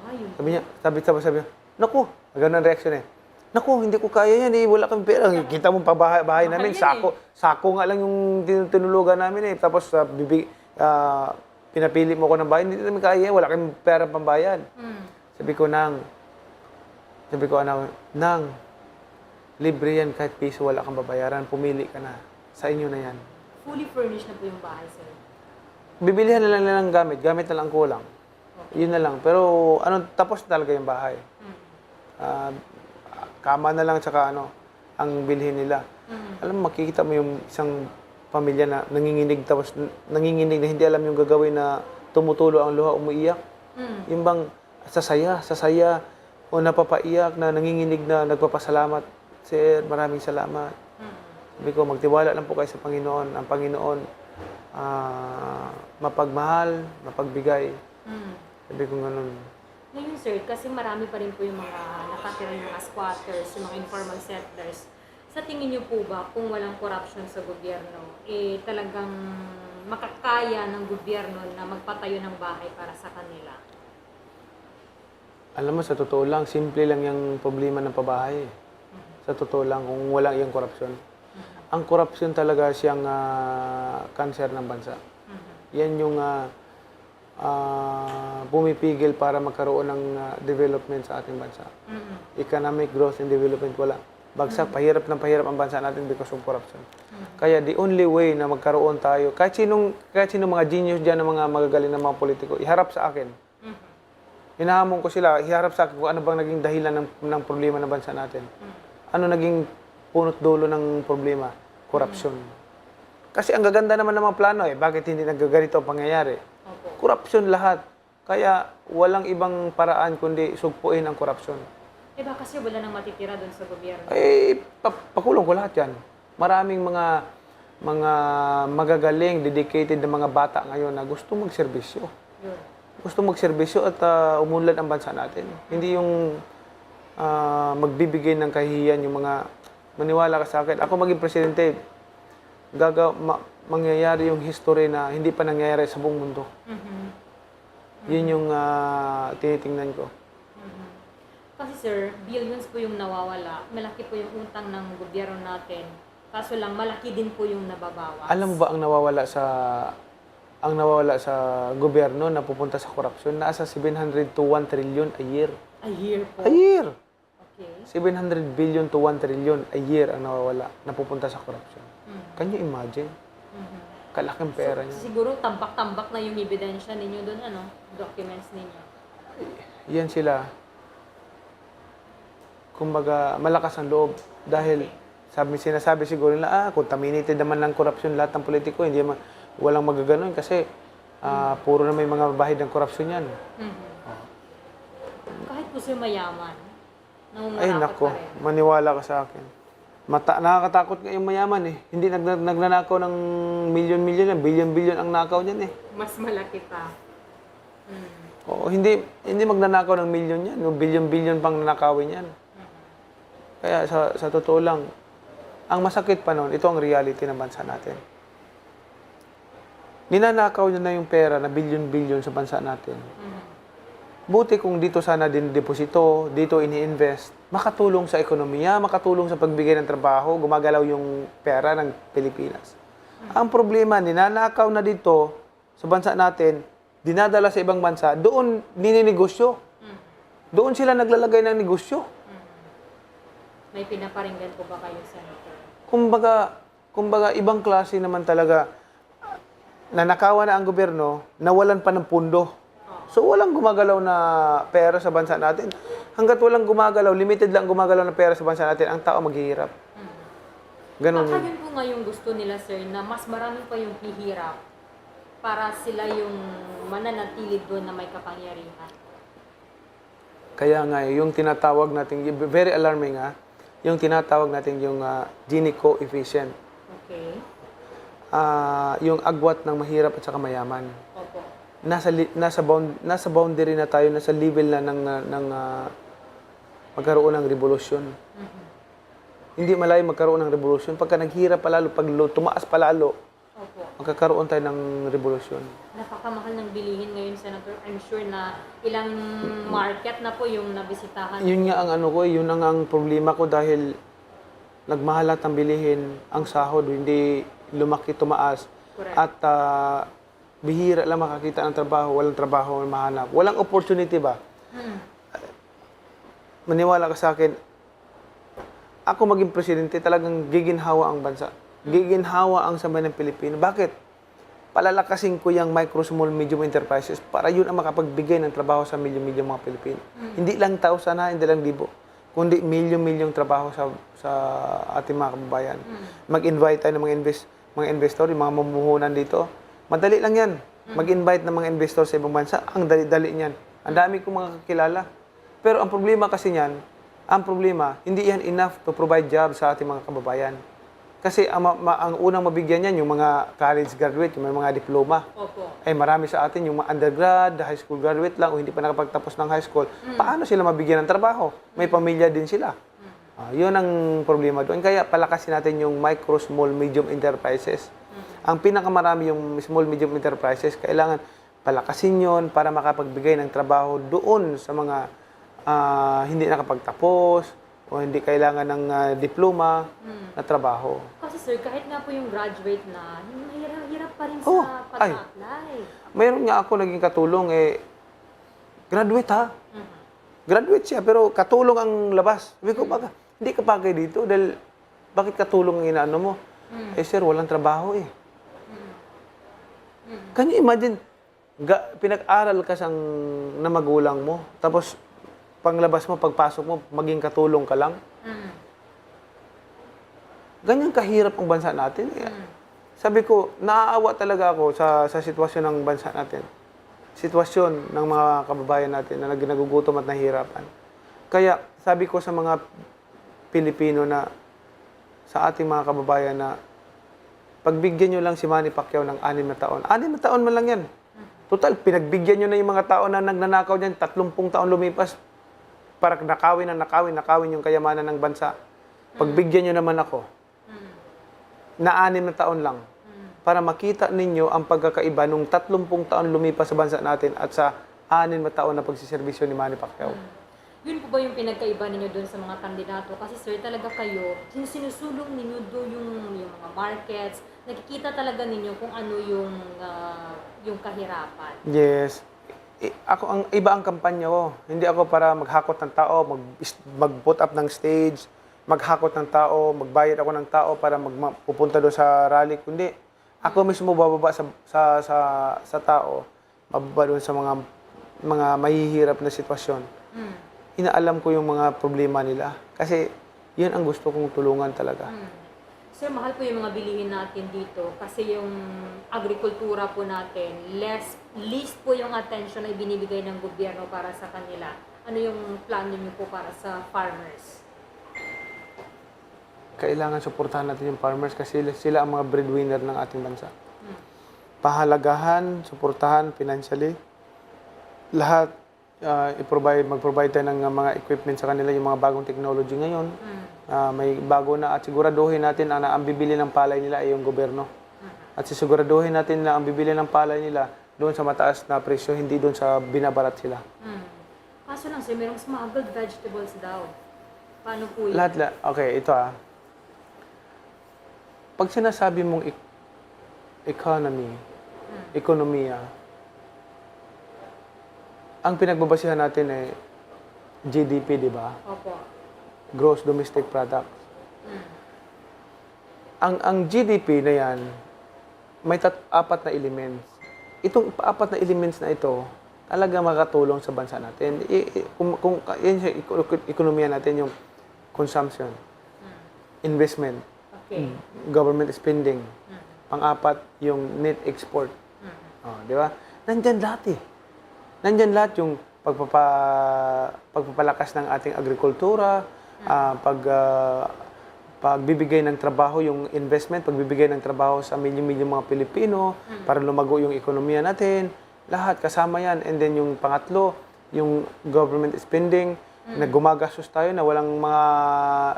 Ah, yun. Sabi niya, sabi, sabi, sabi niya, "Naku," ganun ang reaksyon eh. "Naku, hindi ko kaya yan eh. Wala kami pera." Kita mo pa bahay, bahay Mahal namin, yan sako, eh. Sako nga lang yung tin-, tinulugan namin eh. Tapos, ah, bibi-, ah, pinapili mo ko ng bahay, hindi namin kaya yan. Wala kaming pera pambayad. Mm. Sabi ko, "Nang," sabi ko, ano, "Nang, libre yan, kahit piso wala kang babayaran, pumili ka na. Sa inyo na yan." Fully furnished na po yung bahay, sir? Bibilihan na lang nila ng gamit, gamit na lang kulang. Okay. Yun na lang. Pero, ano, tapos na talaga yung bahay. Mm. Ah, kama na lang tsaka, ano, ang bilhin nila. Mm. Alam mo, makikita mo yung isang pamilya na nanginginig, tapos n-, nanginginig na hindi alam yung gagawin, na tumutulo ang luha, umiiyak. Mm. Yung bang sa saya, sa saya, o napapaiyak na nanginginig na nagpapasalamat, "Sir, maraming salamat." Mm. Sabi ko, "Magtiwala lang po kayo sa Panginoon. Ang Panginoon, ah, mapagmahal, mapagbigay. Mm. Sabi ko ganun. Ngayon, sir, kasi marami pa rin po yung mga nakatira, yung mga squatters, yung mga informal settlers. Sa tingin niyo po ba, kung walang korupsyon sa gobyerno, eh talagang makakaya ng gobyerno na magpatayo ng bahay para sa kanila? Alam mo, sa totoo lang, simple lang yung problema ng pabahay. Sa totoo lang, kung wala yung korupsyon. Ang korupsyon talaga siyang ah, cancer ng bansa. Yan yung ah, ah, pumipigil para magkaroon ng ah, development sa ating bansa. Mm. Economic growth and development, wala. Bagsak, pahirap ng pahirap ang bansa natin because of corruption. Kaya the only way na magkaroon tayo, kahit sinong, kahit sinong mga genius dyan, ng mga magagaling na mga politiko, iharap sa akin. Mhm. Hinahamon ko sila, iharap sa akin kung ano bang naging dahilan ng, ng problema ng bansa natin. Ano naging punot dulo ng problema? Korupsyon. Kasi ang gaganda naman ng mga plano eh, bakit hindi nagkaganito ang pangyayari? Opo. Korupsyon lahat. Kaya walang ibang paraan kundi sugpuin ang korupsyon. Eh baka, sir, wala nang matitira doon sa gobyerno. Eh, pa- pakulong ko lahat yan. Maraming mga mga magagaling, dedicated na mga bata ngayon na gusto magserbisyo. Yun. Gusto magserbisyo at ah, umunlad ang bansa natin. Hindi yung ah, magbibigay ng kahihiyan yung mga maniwala ka sa akin. Ako maging presidente, gaga, ma- mangyayari yung history na hindi pa nangyayari sa buong mundo. Mhm. Yun yung ah, tinitingnan ko. Mhm. Kasi, sir, billions po yung nawawala. Malaki po yung utang ng gobyerno natin. Kaso lang, malaki din po yung nababawas. Alam mo ba ang nawawala sa ang nawawala sa gobyerno na pupunta sa korupsyon? Nasa seven hundred to one trillion a year. A year po. A year! Okay. Seven hundred billion to one trillion a year ang nawawala, napupunta sa korupsyon. Mhm. Can you imagine? Mhm. Kalaking pera So, niya. Siguro tampak-tambak na yung ebidensya ninyo doon, ano? Documents ninyo. Yan sila. Kumbaga, malakas ang loob dahil sabi, sinasabi siguro nila, ah, contaminated naman ng korupsyon lahat ng politiko, hindi man, walang magaganon kasi ah, puro na may mga bahid ng korupsyon yan. Mhm. Kahit po, sir, mayaman, Ay, nako, maniwala ka sa akin. Mata nakakatakot nga yung mayaman eh. Hindi nag nagnanakaw ng milyon-milyon, bilyon-bilyon ang nakaw niyan eh. Mas malaki pa. Mm. Oo, hindi hindi magnanakaw ng milyon yan, no? Bilyon-bilyon pang nanakawin yan. Kaya sa sa totoo lang, ang masakit pa noon, ito ang reality ng bansa natin. Ninanakaw niya na yung pera na bilyon-bilyon sa bansa natin. Mhm. Buti kung dito sana din deposito, dito ini-invest, makatulong sa ekonomiya, makatulong sa pagbigay ng trabaho, gumagalaw yung pera ng Pilipinas. Ang problema, ninanakaw na dito sa bansa natin, dinadala sa ibang bansa, doon nininegosyo. Mhm. Doon sila naglalagay ng negosyo. May pinaparinggan po ba kayo, Senator? Kumbaga, kumbaga ibang klase naman talaga. Nanakawan na ang gobyerno, nawalan pa ng pundo. So walang gumagalaw na pera sa bansa natin. Hanggat walang gumagalaw, limited lang gumagalaw na pera sa bansa natin, ang tao maghihirap. Ganun Baka yun. Yun po nga yung gusto nila, sir, na mas marami pa yung hihirap para sila yung mananatili doon na may kapangyarihan. Kaya nga, yung tinatawag natin, very alarming ha, yung tinatawag natin yung ah, Gini coefficient. Okay. Ah, yung agwat ng mahirap at saka mayaman. Opo. Nasa, li- nasa, bound, nasa boundary na tayo, nasa level na ng, ah, ng ah, magkaroon ng revolusyon. Mhm. Hindi malayo magkaroon ng revolusyon. Pagka naghirap palalo, pag lo- tumaas palalo, Opo. magkakaroon tayo ng revolusyon. Napakamahal ng bilihin ngayon, Senator. I'm sure na ilang market na po yung nabisitahan. Yun nga ang ano ko, eh, yun ang, ang problema ko dahil nagmahal lahat ng bilihin, ang sahod hindi lumaki, tumaas, Correct. At ah, bihira lang makakita ng trabaho, walang trabaho mahanap. Walang opportunity ba? Mm. Maniwala ka sa akin, ako maging presidente, talagang giginhawa ang bansa. Giginhawa ang sambayan ng Pilipino. Bakit? Palalakasin ko yung micro, small, medium enterprises para yun ang makapagbigay ng trabaho sa milyon-milyong mga Pilipino. Hindi lang tausan na, hindi lang libo, kundi milyon-milyong trabaho sa, sa ating mga kababayan. Mag-invite tayo ng mga, invest, mga investor, yung mga mamumuhunan dito. Madali lang yan. Mag-invite ng mga investor sa ibang bansa, ang dali-dali niyan. Ang dami kong mga kakilala. Pero ang problema kasi niyan, ang problema, hindi yan enough to provide jobs sa ating mga kababayan. Kasi ang ma-, ma-, ang unang mabigyan niyan yung mga college graduate, yung may mga diploma. Opo. Eh, marami sa atin yung mga undergrad, high school graduate lang o hindi pa nakapagtapos ng high school. Mm. Paano sila mabigyan ng trabaho? May Mm. pamilya din sila. Mm. Ah, yun ang problema doon. Kaya palakasin natin yung micro, small, medium enterprises. Mm. Ang pinakamarami yung small, medium enterprises, kailangan palakasin yun para makapagbigay ng trabaho doon sa mga, ah, hindi nakapagtapos o hindi kailangan ng, ah, diploma Mm. na trabaho. Kasi sir, kahit nga po yung graduate na, mahirap, hirap pa rin Oh, sa ay. pag-apply. Mayroon nga ako naging katulong, eh, graduate ha? Mhm. Graduate siya, pero katulong ang labas. Sabi ko, Mm. "Baga, hindi ka bagay dito dahil bakit katulong ang inaano mo?" Mm. "Eh, sir, walang trabaho eh." Mm. Mm. Can you imagine? Ga-, pinag-aral ka sang na magulang mo, tapos panglabas mo, pagpasok mo, maging katulong ka lang. Mm. Ganyan kahirap ang bansa natin. Eh, Mm. sabi ko, naaawa talaga ako sa, sa sitwasyon ng bansa natin. Sitwasyon ng mga kababayan natin na nag-, nagugutom at nahihirapan. Kaya sabi ko sa mga Pilipino na, sa ating mga kababayan na, "Pagbigyan nyo lang si Manny Pacquiao ng anim na taon." Anim na taon man lang yan. Total, pinagbigyan nyo na yung mga tao na nagnanakaw dyan, tatlumpung taon lumipas, para nakawin ang nakawin, nakawin yung kayamanan ng bansa. Pagbigyan nyo naman ako Mm. na anim na taon lang Mm. para makita ninyo ang pagkakaiba nung tatlumpung taon lumipas sa bansa natin at sa anim na taon na pagsiservisyo ni Manny Pacquiao. Mm. Yun po ba yung pinagkaiba ninyo dun sa mga kandidato? Kasi, sir, talaga kayo, yung sinusulong ninyo do yung, yung mga markets, nakikita talaga ninyo kung ano yung, ah, yung kahirapan. Yes. I-, ako, ang iba ang kampanya ko. Hindi ako para maghakot ng tao, mag-, mag-put up ng stage, maghakot ng tao, magbayad ako ng tao para mag-, ma-, pupunta doon sa rally, kundi ako Mm. mismo bababa sa, sa, sa, sa tao, bababa doon sa mga, mga mahihirap na sitwasyon. Mm. Inaalam ko yung mga problema nila kasi yun ang gusto kong tulungan talaga. Mm. Sir, mahal po yung mga bilihin natin dito kasi yung agrikultura po natin, less, least po yung attention na ibinibigay ng gobyerno para sa kanila. Ano yung plano niyo po para sa farmers? Kailangan suportahan natin yung farmers kasi sila, sila ang mga breadwinner ng ating bansa. Hmm. Pahalagahan, suportahan financially. Lahat, ah, i-provide, mag-provide tayo ng, ah, mga equipment sa kanila, yung mga bagong technology ngayon. Hmm. Ah, may bago na at siguraduhin natin na ang bibili ng palay nila ay yung gobyerno. Hmm. At sisiguraduhin natin na ang bibili ng palay nila doon sa mataas na presyo, hindi doon sa binabarat sila. Hmm. Kaso lang, sir, merong smuggled vegetables daw. Paano po yun? Lahat la-, okay, ito ah. Pag sinasabi mong ek-, economy, Hmm. ekonomiya, ang pinagbabasihan natin ay G D P, di ba? Opo. Gross Domestic Product. Hmm. Ang, ang G D P na yan, may tat-, apat na elements. Itong apat na elements na ito, talaga makakatulong sa bansa natin. I-, i-, kung, kung, yan siya, eko-, eko-, ekonomiya natin, yung consumption, Mm. investment, Okay. mm, government spending, Mm. pang-apat, yung net export. Mm. Oh, di ba? Nandyan lahat eh. Nandyan lahat yung pagpapa-, pagpapalakas ng ating agrikultura, Mm. ah, pag, ah, pagbibigay ng trabaho, yung investment, pagbibigay ng trabaho sa milyon-milyon mga Pilipino Mm. para lumago yung ekonomiya natin. Lahat kasama yan. And then yung pangatlo, yung government spending, Mm. na gumagastos tayo na walang mga,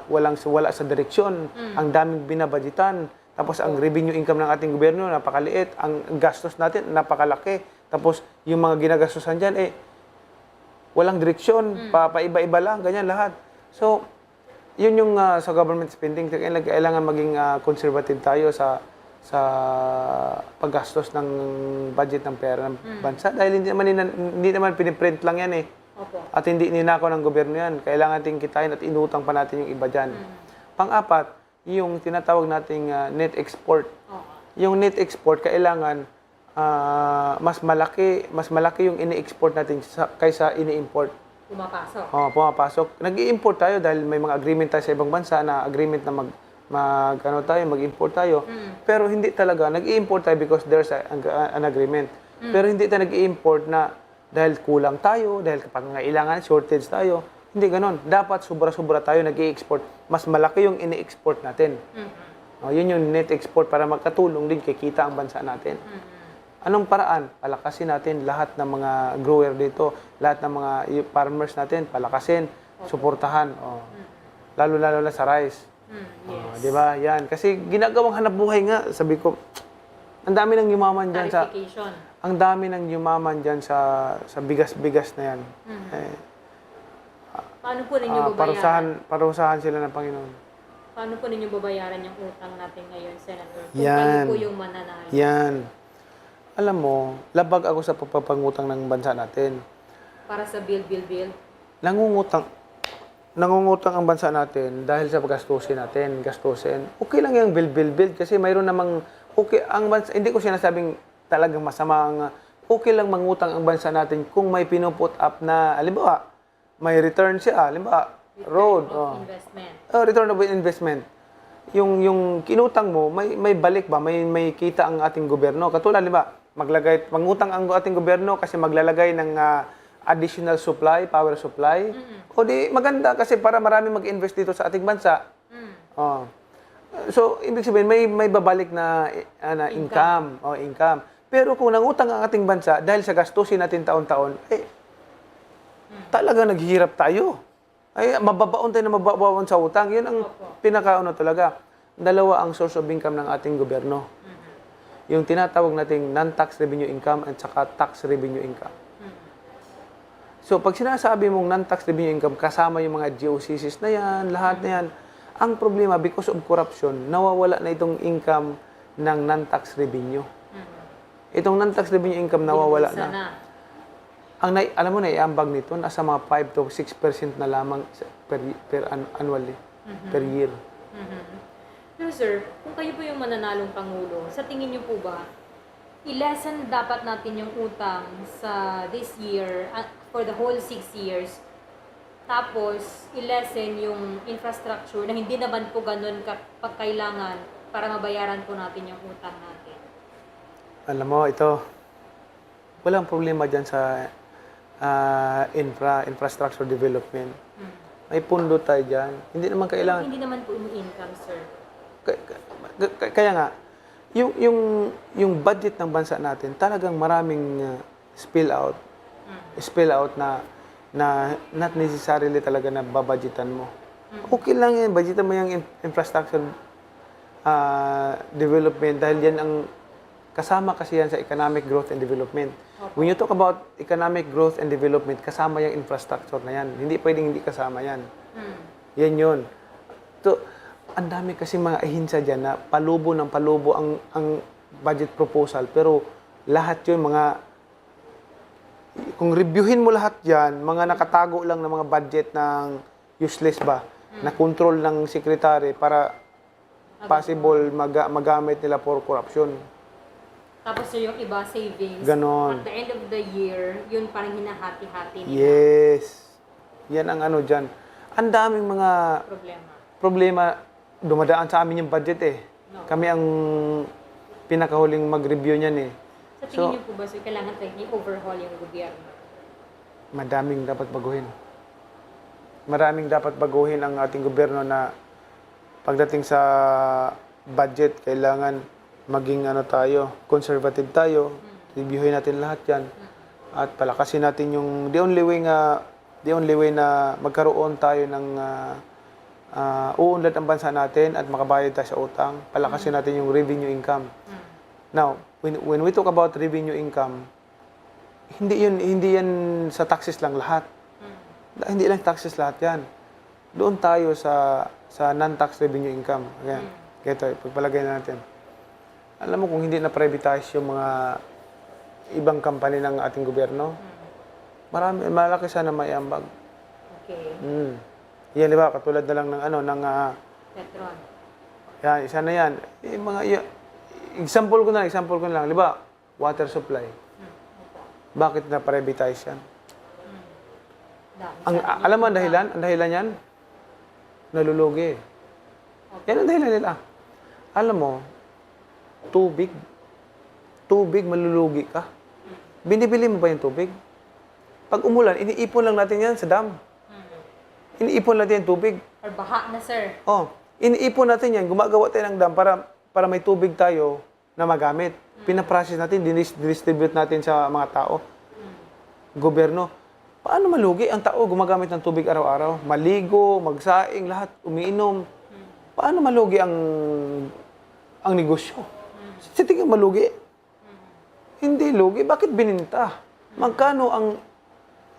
walang, wala sa direksyon. Mm. Ang daming binabudgetan. Tapos ang Oh. revenue income ng ating gobyerno, napakaliit. Ang gastos natin, napakalaki. Tapos yung mga ginagastusan dyan, eh, walang direksyon. Mm. Pa, paiba-iba lang, ganyan lahat. So, yun yung, ah, sa government spending, kailangan, kailangan maging, ah, conservative tayo sa, sa paggastos ng budget ng pera ng Mm. bansa. Dahil hindi naman, hindi naman piniprint lang yan eh. Opo. At hindi ninakaw ng gobyerno yan. Kailangan natin kitain at inutang pa natin yung iba dyan. Mm. Pang-apat, yung tinatawag nating, ah, net export. Oo. Yung net export, kailangan, ah, mas malaki, mas malaki yung ini-export natin sa, kaysa ini-import. Pumapasok. Oh, pumapasok. Nag-i-import tayo dahil may mga agreement tayo sa ibang bansa na agreement na mag, mag, ano tayo, mag-import tayo. Mm. Pero hindi talaga. Nag-i-import tayo because there's a, an, an agreement. Mm. Pero hindi tayo nag-i-import na dahil kulang tayo, dahil pangangailangan, shortage tayo. Hindi ganon. Dapat sobra-sobra tayo nag-i-export. Mas malaki yung ini-export natin. Mhm. Oh, yun yung net export para makatulong din kay kita ang bansa natin. Mhm. Anong paraan? Palakasin natin lahat ng mga grower dito, lahat ng mga y- farmers natin, palakasin, suportahan. Oh. Mhm. Lalo-lalo na sa rice. Mm, oh, yes. Di ba? Yan. Kasi ginagawang hanap buhay nga, sabi ko, ang dami nang yumaman dyan sa, Tarification. Ang dami nang yumaman dyan sa, sa bigas-bigas na yan. Mhm. Eh, Paano po ninyo ah, babayaran? Parusahan, parusahan sila ng Panginoon. Paano po ninyo babayaran yung utang natin ngayon, Senator? Kung Yan. Kayo po yung mananalo. Yan. Alam mo, labag ako sa pagpapangutang ng bansa natin. Para sa bill, bill, bill? Nangungutang, nangungutang ang bansa natin dahil sa gastusin natin, gastusin. Okay lang yung bill, bill, bill kasi mayroon namang, okay, ang bansa, hindi ko sinasabing talagang masama ang, okay lang mangutang ang bansa natin kung may pinuput up na, halimbawa, may return siya, halimbawa, Return road, of oh. Investment. Oh, return of investment. Yung, yung kinutang mo, may, may balik ba? May, may kita ang ating gobyerno. Katulad, di ba, maglagay, mangutang ang ating gobyerno kasi maglalagay ng, ah, additional supply, power supply. Mm-mm. O di, maganda kasi para marami mag-invest dito sa ating bansa. Mm. Oh. So, ibig sabihin, may, may babalik na, ah, na Income. Income. Oh, income. Pero kung nangutang ang ating bansa dahil sa gastusin natin taon-taon, eh, Mm. talaga naghihirap tayo. Ay, mababaon tayo na mababaon sa utang. Yun ang Opo. pinakaano talaga. Dalawa ang source of income ng ating gobyerno. Mhm. Yung tinatawag nating non-tax revenue income at saka tax revenue income. Mhm. So, pag sinasabi mong non-tax revenue income, kasama yung mga G O C Cs na yan, lahat na yan. Ang problema, because of corruption, nawawala na itong income ng non-tax revenue. Mhm. Itong non-tax revenue income nawawala Binulsa na. na. Ang nai-, alam mo, naiambag nito, nasa mga five to six percent na lamang sa, per, per an-, annually, Mhm. per year. Mhm. Pero sir, kung kayo po yung mananalong Pangulo, sa tingin niyo po ba, i-lessen dapat natin yung utang sa this year, ah, for the whole six years, tapos i-lessen yung infrastructure na hindi naman po ganun ka pagkailangan para mabayaran po natin yung utang natin? Alam mo, ito, walang problema dyan sa, ah, infra, infrastructure development. Mm. May pundo tayo dyan. Hindi naman Pero kailangan. Hindi naman po yung income, sir. Ka-, ka-, ka-, kaya nga, yung, yung, yung budget ng bansa natin, talagang maraming, ah, spill out. Mm. Spill out na, na not necessarily talaga na babudgetan mo. Mm. Okay lang yan, budgetan mo yung in-, infrastructure, ah, development dahil yan ang kasama kasi yan sa economic growth and development. Opo. When you talk about economic growth and development, kasama yung infrastructure na yan. Hindi pwedeng hindi kasama yan. Mm. Yan yun. So, ang dami kasi mga ahensya dyan na palubo ng palubo ang, ang budget proposal. Pero lahat yun, mga, kung reviewin mo lahat yan, mga nakatago lang ng mga budget ng useless ba, Mm. na control ng secretary para Maga- possible maga-, magamit nila for corruption. Tapos, sir, yung iba savings, Ganon. At the end of the year, yun parang hinahati-hati nila. Yes. Yan ang ano dyan. Ang daming mga Problema. problema. Dumadaan sa amin yung budget eh. No. Kami ang pinakahuling mag-review niyan eh. Sa tingin So, niyo po ba, sir, kailangan talaga i-overhaul yung gobyerno? Madaming dapat baguhin. Maraming dapat baguhin ang ating gobyerno na pagdating sa budget, kailangan maging ano tayo, conservative tayo, Mm. reviewin natin lahat yan. Mm. At palakasin natin yung, the only way nga, the only way na magkaroon tayo ng, ah, ah, uunlad ang bansa natin at makabayad tayo sa utang, palakasin Mm. natin yung revenue income. Mm. Now, when, when we talk about revenue income, hindi yun, hindi yan sa taxes lang lahat. Mm. Hindi lang taxes lahat yan. Doon tayo sa, sa non-tax revenue income. Ayan. Mm. Ito, pagpalagay natin. Alam mo, kung hindi na-privatize yung mga ibang company ng ating gobyerno, Mm. marami, malaki sana may ambag. Okay. Mm. Yan, di ba? Katulad na lang ng ano, ng, ah, Petron. Yan, isa na yan. Yung mga, y-, example ko na, example ko na lang, di ba? Water supply. Hmm, opo. Bakit na-privatize yan? Hmm. Dahil Ang, sa a-, alam mo ang dahilan? Ang dahilan yan? Nalulugi. Opo. Yan ang dahilan nila. Alam mo, tubig, tubig, malulugi ka. Hmm. Binibili mo ba yung tubig? Pag umulan, iniipon lang natin yan sa dam. Hmm. Iniipon natin yung tubig. Or baha na, sir. Oh, Iniipon natin yan, gumagawa tayo ng dam para, para may tubig tayo na magamit. Pinaprocess natin, dinis-, distribute natin sa mga tao. Gobyerno, paano malugi ang tao gumagamit ng tubig araw-araw? Maligo, magsaing, lahat, umiinom. Paano malugi ang, ang negosyo? Sa tingin mo, malugi? Hindi lugi. Bakit bininta? Magkano ang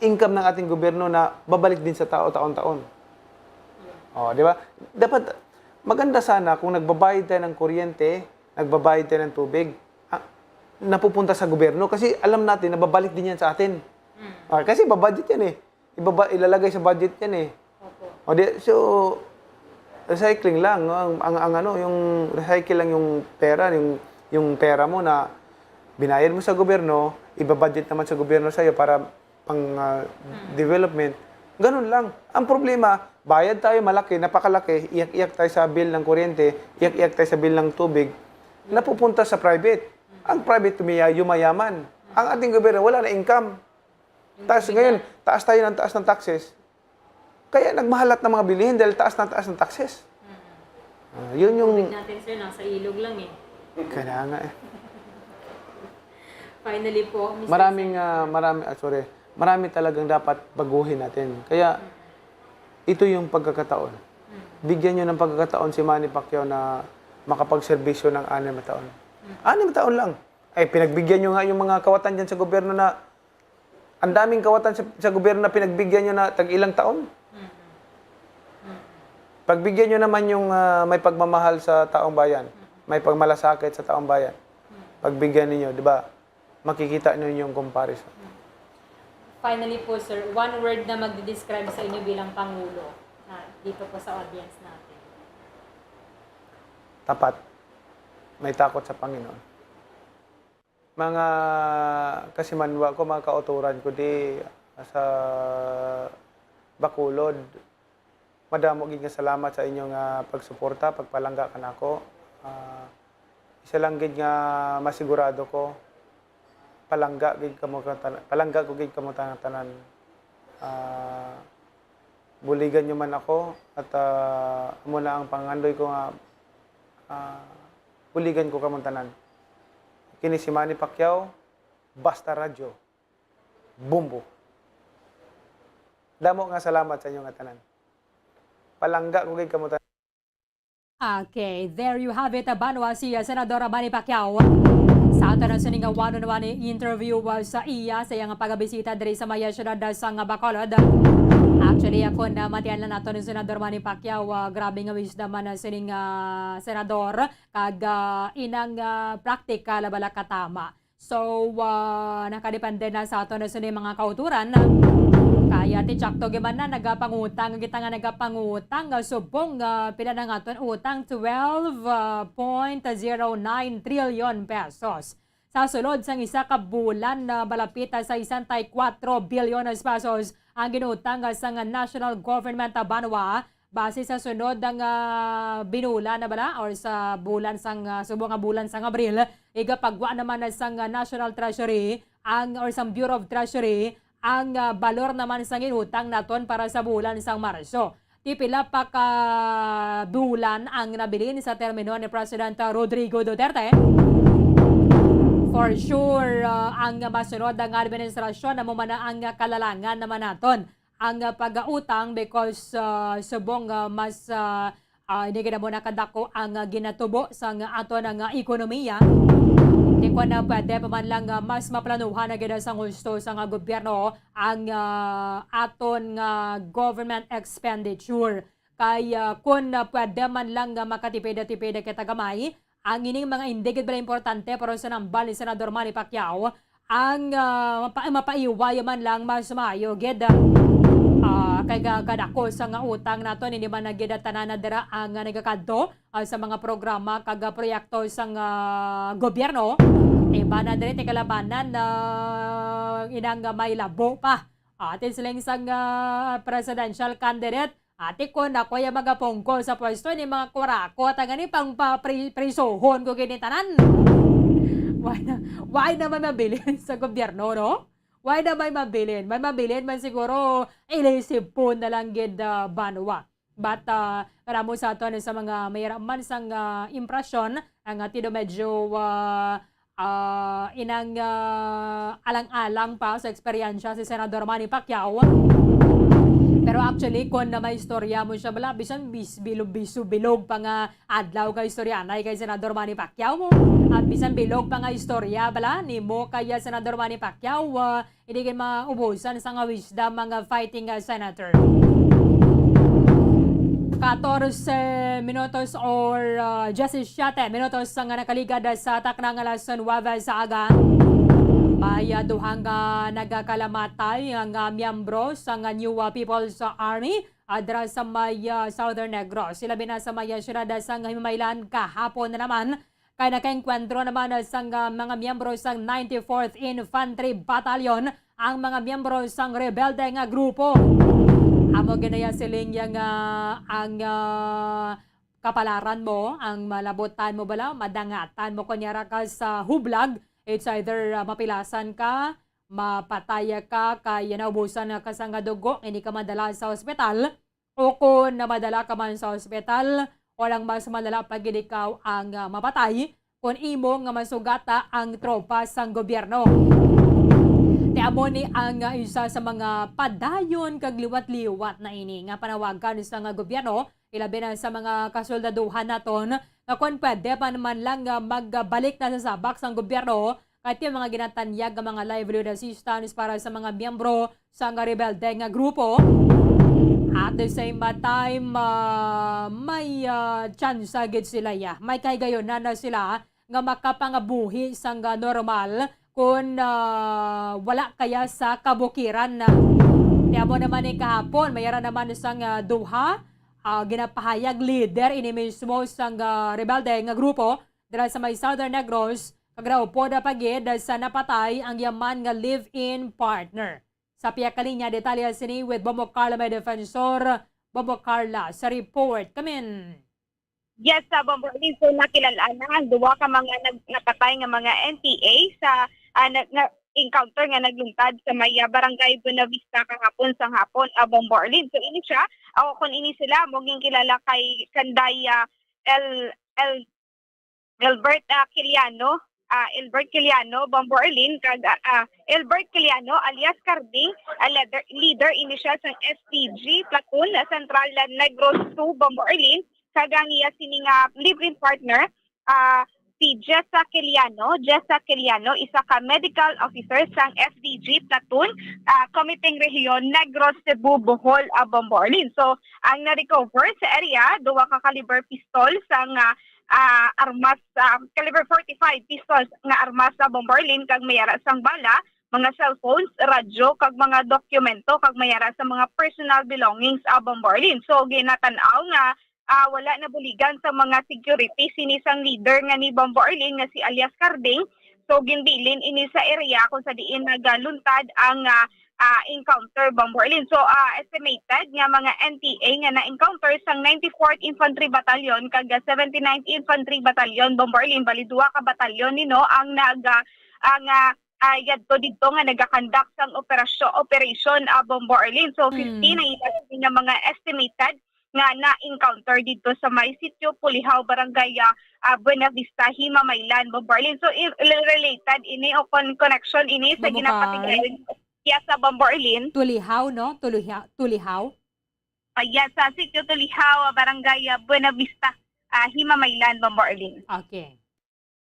income ng ating gobyerno na babalik din sa tao taon-taon? Oh, di ba? Dapat maganda sana kung nagbabayad tayo ng kuryente, nagbabayad tayo ng tubig, ah, napupunta sa gobyerno kasi alam natin na babalik din yan sa atin. Ah, kasi babudget yan eh. Ibaba, ilalagay sa budget yan eh. Opo. O di, so, recycling lang, no? Ang, ang, ang ano, yung recycle lang yung pera, yung, yung pera mo na binayad mo sa gobyerno, ibabudget naman sa gobyerno sa'yo para pang, ah, development. Ganun lang. Ang problema, bayad tayo malaki, napakalaki, iyak-iyak tayo sa bill ng kuryente, iyak-iyak tayo sa bill ng tubig, napupunta sa private. Ang private tumiya-, yumayaman. Ang ating gobyerno, wala na income. Taas ngayon, taas tayo ng taas ng taxes. Kaya nagmahalat ng mga bilihin dahil taas na taas ng taxes. Ah, yun yung Tubig natin, sir, nasa ilog lang eh. Kaya nga eh. Finally po, Mister Maraming, Sen- ah, marami, ah, sorry. Marami talagang dapat baguhin natin. Kaya ito yung pagkakataon. Bigyan nyo ng pagkakataon si Manny Pacquiao na makapagserbisyo ng anim na taon. Anim na taon lang. Ay, pinagbigyan nyo nga yung mga kawatan dyan sa gobyerno na ang daming kawatan sa, sa gobyerno na pinagbigyan nyo na tag-ilang taon. Pagbigyan nyo naman yung, ah, may pagmamahal sa taong bayan, may pagmalasakit sa taong bayan. Pagbigyan ninyo, di ba? Makikita nyo yung comparison. Finally po, sir, one word na magdidescribe sa inyo bilang Pangulo, ah, dito po sa audience natin. Tapat. May takot sa Panginoon. Mga kasimanwa ko, mga kauturan ko di sa Bacolod, madamo gid nga salamat sa inyo nga pagsuporta, pagpalangga kanako. Ah, isa lang gid nga masigurado ko, palangga gid kamo ka tan-, palangga ko gid kamo tan-, tanan. Ah, buligan nyo man ako at, ah, amo na ang pangandoy ko nga, ah, buligan ko kamo tanan. Kini si Manny Pacquiao, Basta Radyo, Bombo. Damo nga salamat sa inyo nga tanan. Palangga ko gid kamo tanan. Okay, there you have it, Banwa, si, uh, Senador Manny Pacquiao. Sa ato na sining one-on-one interview, uh, sa iya, sa iyang pagabisita diri sa may siyudad, uh, sang Bacolod. Actually, ako na matian lang nato ni Senador Manny Pacquiao, uh, grabe nga wisdom man, uh, sining, uh, senador, kag, uh, inang, uh, practical bala katama. So, ah, nakadepende na sa aton na sini mga kauturan. Kaya ti Jack Togeman na nagapangutang, kita nga nagapangutang, ah, subong, ah, pila na nga aton utang, twelve point zero nine trillion pesos. Sa sulod sang isa ka bulan na malapit sa sesenta y cuatro billion pesos ang ginutang, ah, sang national government, ah, banwa. Base sa sunod nga binulan na bala or sa bulan sang, ah, subong nga bulan sang Abril, igapagwa naman na sang, ah, National Treasury ang, or sang Bureau of Treasury ang, ah, balor naman sang inutang naton para sa bulan sang Marso. Ti pila pa ka bulan ang nabilin sa termino ni President Rodrigo Duterte? For sure, ah, ang masunod nga administrasyon amo man na ang kalalangan naman naton ang, ah, pag-utang because, ah, subong, ah, mas, ah, ah, hindi gid mo nakadako ang, ah, ginatubo sang aton nga ekonomiya. Di ko na pwede pa man lang, ah, mas maplanuhan na gid sang husto sang, ah, gobyerno ang, ah, aton nga government expenditure. Kay, ah, kun, ah, pwede man lang nga makatipid-tipid kita gamay, ang ining mga hindi gid bala importante, pero sa nambal ni Senador Manny Pacquiao, ang, ah, mapa-, mapaiway man lang mas maayo gid. Ah, kay ga-, kadako sa nga utang naton, hindi man na gid tanan na dira ang, ah, nagakadto, ah, sa mga programa kag, ah, proyekto sang, ah, gobyerno. Iba na diri ti kalabanan na inang, ah, may labo pa. Atin siling sang, ah, presidential candidate, Ate, kun ako ya magapungko sa pwesto ni mga kurakot, ang gani pang pa-, pri-, prisohon ko gini tanan. Why na, why na may mabilin sa gobyerno, no? Why na may mabilin? May mabilin man siguro, ilisipon na lang gid, ah, banwa. But, ah, karamo sa aton sa mga mayara man sang, ah, impresyon, ang, ah, tido medyo, ah, ah, inang, ah, alang-alang pa sa eksperyensya si Senador Manny Pacquiao. Pero actually, kung na may istorya mo siya, bala, bisan bis-, bilog, bisu-, bilog pa nga adlaw kay istoryanay kay Senador Manny Pacquiao mo. At bisan bilog pa nga istorya, bala, nimo kay, ah, Senador Manny Pacquiao, ah, hindi gid maubusan sa nga wisdom, mga fighting, ah, senator. Katorse minutos or, ah, diyasisiyete minutos ang nakaligad sa takna nga alas nuwebe sa aga. May, ah, duha nga nagakalamatay nga miyembro sa nga New, ah, People's Army, ah, dira sa may, ah, Southern Negros. Sila bina sa may, ah, siyudad sa nga Himamaylan kahapon na naman. Kay nakaengkwentro naman sang, ah, mga miyembro sang ninety-fourth Infantry Battalion ang mga miyembro sang rebelde nga grupo. Amo ginaya siling ya nga ang, ah, kapalaran mo, ang malabutan mo bala, madangatan mo kunyara ka sa hublag, it's either, ah, mapilasan ka, mapataya ka, kay naubusan na ka sa nga dugo, hindi ka madala sa ospital, o kon namadala ka man sa ospital, o lang mas malala pa gid ikaw ang, ah, mapatay kon imo nga masugata ang tropa sang gobyerno. Te amo ni ang, ah, isa sa mga padayon kag liwat-liwat na ini nga panawagan sa nga gobyerno, ilabi na sa mga kasoldaduhan naton, nga kon pwede pa naman lang nga magbalik na sa sabak sang gobyerno, kay ti mga ginatanyag nga mga livelihood assistance para sa mga miyembro sa nga rebelde nga grupo. At the same time, ah, may, ah, tsansa gid sila, ya. May kahigayonan na sila nga makapangabuhi sang, ah, normal kun, ah, wala kaya sa kabukiran. Kaya mo naman ni kahapon, mayara naman sang, ah, duha, ah, ginapahayag leader ini mismo sang, ah, rebelde nga grupo dira sa may Southern Negros, kag raupod pa gid sa napatay ang yaman nga live-in partner. Sa pihak ka linya, detalye sini with Bombo Carla, may defensor. Bombo Carla, sa report. Kamin. Yes, sa Bombo Arlene, so nakilala na ang duha ka mga nag-, napatay nga mga N P A sa, ah, na, na encounter nga nagluntad sa may, ah, Barangay Buenavista kahapon sang hapon, ah, Bombo Arlene. So ini siya, o kung ini sila, mo ginkilala kay Kanday, ah, El, El Elbert, ah, Quiliano, ah, Elbert Quiliano, Bombo Arlene, kag, ah, ah, Elbert Quiliano alias Carding, ah, leader, leader ini siya sang S T G platoon, ah, Central Negros two, Bombo Arlene, kag ang iya sini nga live-in partner, ah, si Jessa Quiliano. Jessa Quiliano, isa ka medical officer sang S D G platoon, ah, Comiteng Rehiyon, Negros, Cebu, Bohol, ah, Bombo Arlene. So, ang na-recover sa area, duha ka caliber pistol sang, ah, ah, armas, ah, caliber forty-five pistols nga armas sa Bombo Arlene kag may ara sang bala, mga cellphones, radyo, kag mga dokumento, kag may ara sa mga personal belongings, ah, Bombo Arlene. So, ginatan-aw nga, ah, wala nabuligan sa mga security sini sang leader nga ni Bombo Arlene nga si alias Carding. So, ginbilin ini sa area kung sa diin nagaluntad ang, ah, ah, encounter, Bombo Arlene. So, ah, estimated nga mga N P A nga na-encounter sang ninety-fourth Infantry Battalion kag seventy-ninth Infantry Battalion, Bombo Arlene. Bali, duha ka batalyon ni, no, ang nag, ah, ang, ah, ah, yadto didto nga nagakandak sang operasyo-, operation, ah, Bombo Arlene. So, Mm. fifteen ang ila nga mga estimated nga na-encounter didto sa may Sitio Pulihaw, Barangay, ah, ah, Buenavista, Himamaylan, Bombo Arlene. So, i-, related ini o kon connection ini sa Bombo ginapatigayon Carl. Iya sa Bombo Arlene. Tulihaw, no? Tuliha-, Tulihaw? Ah, yes, sa Sitio Tulihaw, ah, Barangay, ah, Buenavista, ah, Himamaylan, Bombo Arlene. Okay.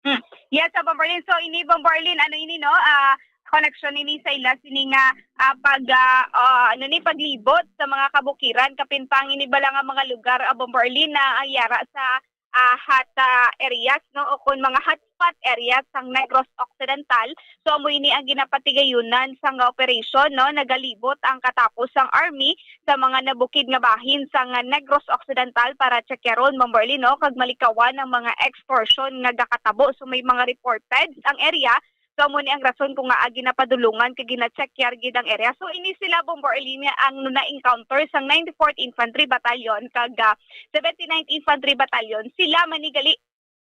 Hmm. Yes, sa Bombo Arlene. So, ini, Bombo Arlene, ano ini, no? Ah, connection ini sa ila sini nga, ah, pag, ah, ah, ano ni, paglibot sa mga kabukiran, kapin pa ang ini bala nga mga lugar, ah, Bombo Arlene, na ang yara sa, ah, hot, ah, areas, no? O kung mga hotspot areas sang Negros Occidental. So, amo ini ang ginapatigayunan sang operation, no? Nagalibot ang katapos sang army sa mga nabukid nga bahin sang Negros Occidental para tsekyaron, Bombo Arlene, no, kag malikawan ang mga extortion nga gakatabo. So, may mga reported ang area. So, amo ni ang rason kung ngaa ginapadulungan kag ginatsekyar gid ang area. So, ini sila, Bombo Arlene, ang na-encounter sang ninety-fourth Infantry Battalion kag, ah, seventy-ninth Infantry Battalion. Sila man ni gali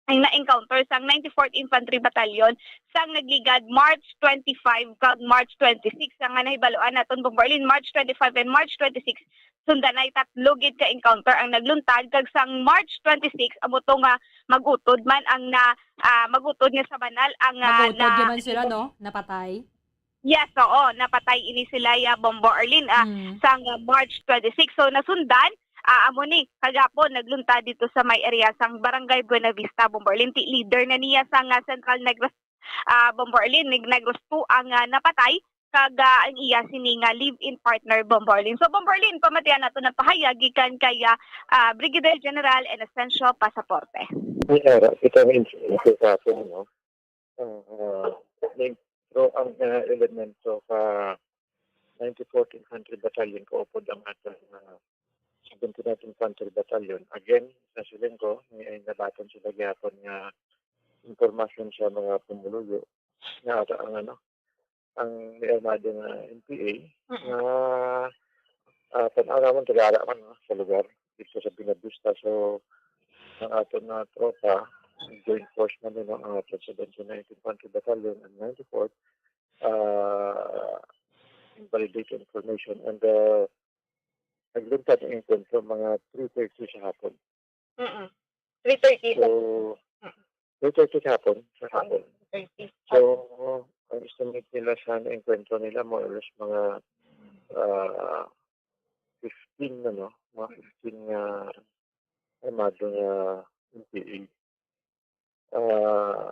ang na-encounter sang ninety-fourth Infantry Battalion sang nagligad March twenty-five kag March twenty-six. Ang nga nahibaluan naton, Bombo Arlene, March twenty-five and March twenty-six, Sundanay, tatlo gid ka encounter ang nagluntad, kag sang March twenty-six, amo to nga mag-utod man ang na, ah, mag-utod nga sa banal ang, ah, Mag-utod na gyud man sila, no? Napatay? Yes, oo, napatay ini sila, ya, Bombo Arlene, ah, Mm. sang, ah, March twenty-six. So, nasundan, ah, amo ni, kagapon, nagluntad dito sa may area sang Barangay Buenavista, Bombo Arlene. Ti-, leader na niya sang, ah, Central Negros, ah, Bombo Arlene, Neg-, Negros two ang, ah, napatay, kag, ah, ang iya sini nga live-in partner, Bombo Arlene. So, Bombo Arlene, pamatian nato ng pahayag gikan kay, ah, ah, Brigadier General Inocencio Pasaporte. Ay, ara, kita ang insidente sa atin, no? Ang, ah, nag-, pero ang, ah, elemento sa ninety-fourth Infantry Battalion, kaupod ang aton, ah, seventy-ninth Infantry Battalion. Again, sa siling ko, may, ay nabaton sila gihapon nga impormasyon sa mga pumuluyo nga ata ang, ano, ang may armado nga N P A Mm. nga, ah, tan-aw namon, taga-ara man, no, sa lugar, dito sa Buenavista. So, ang aton nga tropa, joint force man, no, ang aton seventy-ninth Infantry Battalion and ninety-fourth, ah, validate information and, ah, nagluntad ang enkwentro mga three thirty sa hapon. Mm. Three thirty sa So, Mm. three thirty sa hapon, sa hapon. Three thirty. So, ang estimate nila sa enkwentro nila, more or less mga, ah, fifteen, ano, mga fifteen nga armado nga N P A. Ah,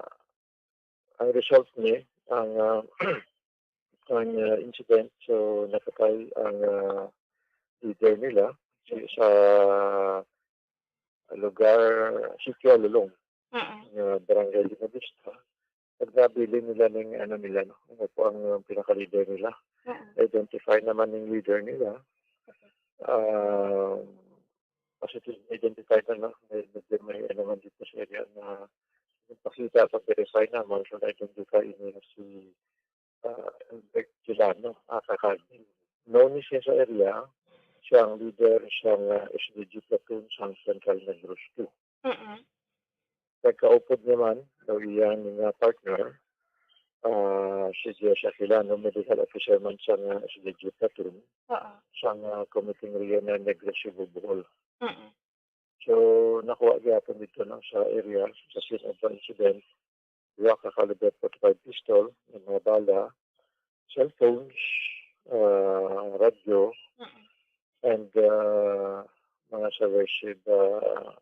ang result ni, ang, ah, ang, ah, incident, so napatay ang, ah, leader nila si, sa lugar, Sitio Alulong, Mm. nga Barangay Buenavista. Pag nabilin nila ning ano nila, no, ano po ang pinaka-leader nila. Mm. Identify naman ning leader nila. Ah, positive identified na, no? May, may, may ano man dito sa area na nagpakita, pag-verify na, man siya na-identify ini na si, ah, Albert Chilano, aka Calvin. Known ni siya sa area, siya ang leader sa, ah, S D G platoon sa Central Negros two. Mm-mm. Pagkaupod niya man, daw iya nga partner, ah, si Jess Aquilano, medical officer man sa nga S D G platoon, Oo. sa nga Committee Regional Negros Cebu, Bohol. Mm-mm. So, nakuha gyapon dito, no, sa area, sa scene of the incident, duha ka caliber forty-five pistol, may mga bala, cellphones, ah, radyo, Mm. and, ah, mga subversive, ah,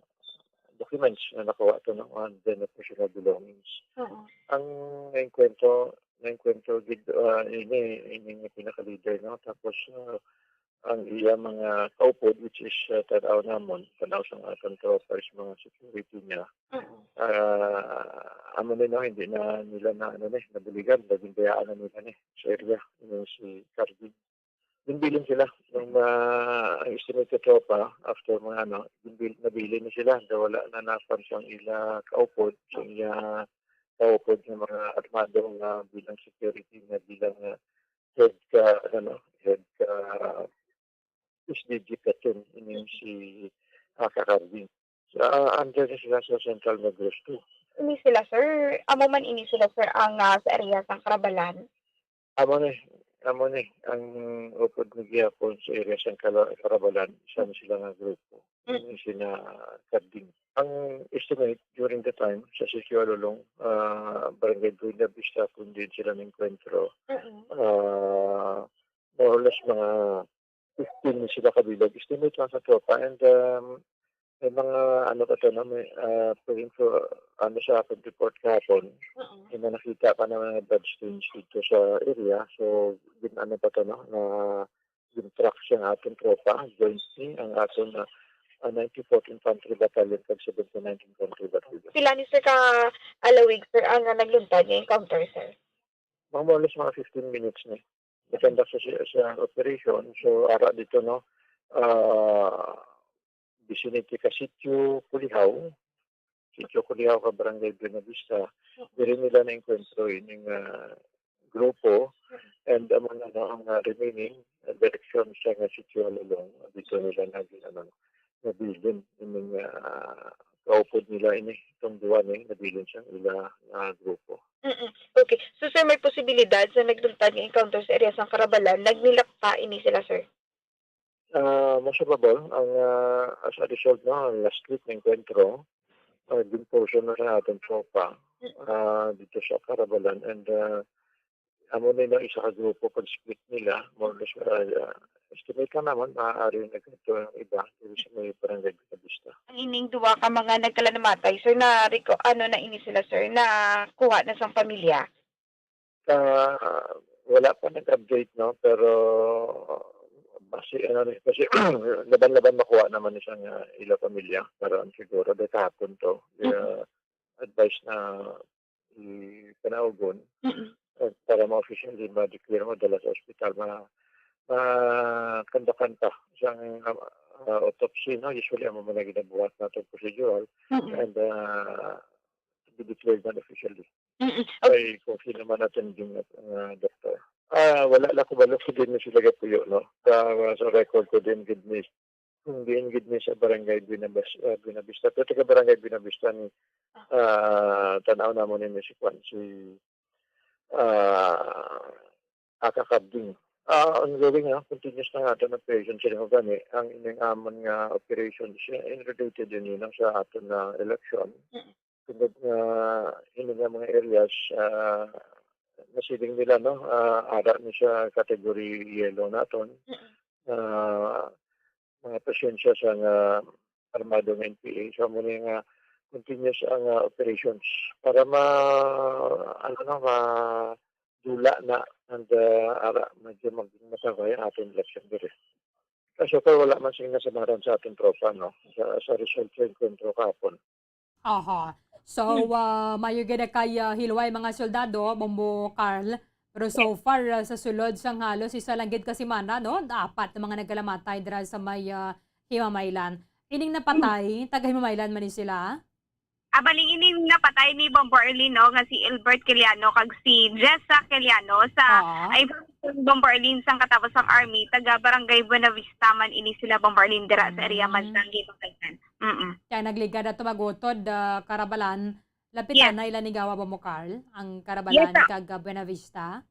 documents na nakuha to, no, and then the personal belongings. Oo. Ang naengkwentro, naengkwentro gid, ah, ini, ini nga pinaka-leader, no? Tapos, ah, ang iya mga kaupod, which is, ah, tan-aw namon, tan-aw sa mga controllers, mga security niya. Mm. Ah, amo ni, no, hindi na nila na, ano ni, nabuligan, naging bayaan na nila ni sa area, yung si Carvin. Ginbilin sila ng mga, ang estimate sa tropa, after mga, ano, ginbil-, nabilin na sila, na wala na napan sang ila kaupod, sa iya kaupod ng mga armado nga bilang security, nga bilang, ah, head ka, ano, head ka S D G platoon, ining si, ah, Kakarwin. Sa, ah, under na sila sa Central Negros two. Ini sila, sir, amo man ini sila, sir, ang, ah, sa area sang Karabalan? Amo ni, amo ni, ang upod ni gihapon sa area sang Kala-, Karabalan, isa na sila nga grupo. Mm. Ini sina Karding. Ang estimate during the time sa Sitio Alulong, ah, Barangay Buena Vista, kung diin sila naengkwentro, Mm. ah, more or less mga fifteen na sila kabilang. Estimate lang sa tropa. And, um, may mga, ano pa to, no? May, ah, pwedeng to, ano, sa akong report kahapon, Mm. may mga nakita pa na mga bloodstains dito sa area. So, yun, ano pa to, no? Na yung truck siya ng ating tropa, jointly ang ating, ah, ah, ninety-fourth Infantry Battalion kag seventy-ninth Infantry Battalion. Pila ni, sir, ka alawig, sir, ang, ah, nagluntad nga encounter, sir? Mga more or less mga fifteen minutes ni. Nagkanda sa, sa operation. So, ara dito, no, ah, vicinity ka Sitio Kulihaw, Sitio Kulihaw ka Barangay Buena Vista, diri nila naengkwentro ining, ah, grupo, and amo na, no, ang, ah, remaining, ah, direksyon sa nga Sitio Alulong, dito nila naging, ano, nabilin ining, ah, kaupod nila ini, itong duwa ni, nabilin sa ila, ah, grupo. Mm-mm. Okay. So, sir, may posibilidad sa nagluntad nga encounter sa area sang Karabalan, nagnilak pa ini sila, sir? Ah, most probable, ang, ah, as a result, no, ang last week na enkwentro, ah, ginportion na sa aton tropa, ah, dito sa Carabalan. And, ah, amo na yung isa ka grupo pag-split nila, more or less, ah, ah, estimate lang naman, maaari na ganito ang iba dito sa may barangay Buenavista. Ang ining duwa ka mga nagkalanamatay, sir, na reco-, ano na ini sila, sir, na kuha na sang pamilya? Ah, wala pa nag-update, no? Pero basi, ano, kasi laban-laban makuha naman isang, ah, ila pamilya. Pero ang siguro, dahil kahapon to, Mm. ah, advice na ipanaogon, Mm. ah, para ma-officially ma-declare mo, dala sa ospital, ma-, ma-conductan pa isang, ah, ah, autopsy, no? Usually, ang mga ginabuhat natin procedural, Mm. and, ah, to be declared man officially. Mm-mm. Okay. Kay kung sino man natin yung, ah, doktor. Ah, wala lang ko balo kung din sila gapuyo, no? Sa, sa record ko din, gid ni, kung din gid ni sa barangay Buenabas-, ah, Buenavista. Pero taga barangay Buenavista ni, ah, tanaw namon ni si Kwan, si, ah, Aka Kabding. Ah, ongoing, ah, continuous na nga aton operation sila mo gani. Ang ining amon nga operation siya in related din yun sa aton na election. Mm. Tungod nga ini nga mga areas, ah, nasiling nila, no, ah, ara ni sa category yellow naton. Mm. Ah, mga presensya sa nga armado nga N P A. So, amo ni nga continuous ang, ah, operations para ma-, ano na, madula na and, ah, ara, medyo mag-, matagay ang aton election diri. Kaso pa, wala man sing nasamaran sa aton tropa, no, sa, sa result sa enkwentro kahapon. Aha. So, Hmm. ah, maayo gid na kay, ah, hilway mga soldado, Bombo Carl. Pero so Yes. far, ah, sa sulod sang halos isa lang gid ka semana, no, apat na mga nagkalamatay dira sa may, ah, Himamaylan. Ining napatay, taga Himamaylan man ni sila? Ah, bali, ining napatay ni Bombo Arlene, no, nga si Elbert Quiliano kag si Jessa Quiliano sa, Ah. ay, Bombo Arlene, sang katapos sang army, taga Barangay Buenavista man ini sila, Bombo Arlene, dira sa area man Mm. sang Himamaylan. Mm-mm. Kaya nagligad ato magutod, ah, Carabalan, lapitan Yes. na ila ni Gawa, Bombo Carl, ang Carabalan Yes, sir. kag, ah, Buenavista?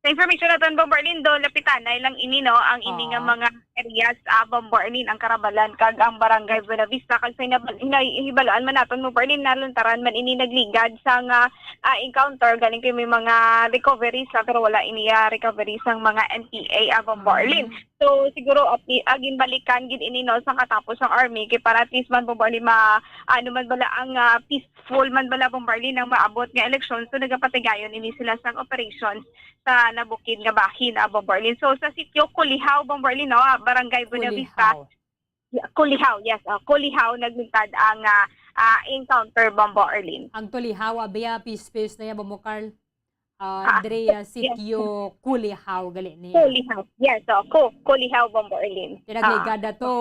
Sa information naton, Bombo Arlindo, lapitanay lang ini, no, ang ini nga Oo. mga areas, ah, Bombo Arlene, ang Carabalan kag ang Barangay Buenavista. Kag sa hinabal-, hinahibaluan man naton, Bombo Arlene, naluntaran man ini nagligad sang, ah, ah, encounter, galing kay may mga recoveries na, pero wala ini, ah, recovery sang mga N P A, ah, Bombo Arlene. Mm. So, siguro, api-, ah, ginbalikan gid ini, no, sang katapos ang army, kay para at least man, Bombo Arlene, ma-, ano man bala ang, ah, peaceful man bala, Bombo Arlene, ang maabot nga eleksyon. So, nagapatigayon ini sila sang operations sa nabukid nga bahin, ah, Bombo Arlene. So, sa sitio Kulihaw, Bombo Arlene, no, ah, Barangay Buenavista. Kulihaw. Yeah, Kulihaw, yes, ah, Kulihaw, nagluntad ang, ah, ah, encounter, Bombo Arlene. Ang Tulihaw, abi, ah, peace, peace na yan, Bombo Carl. Ah, Ah, diri, ah, yes. Sitio Kulihaw, gali ni. Kulihaw, yes, oh, Ku-, Kulihaw, Bombo Arlene. Tinagligad Ah. na to,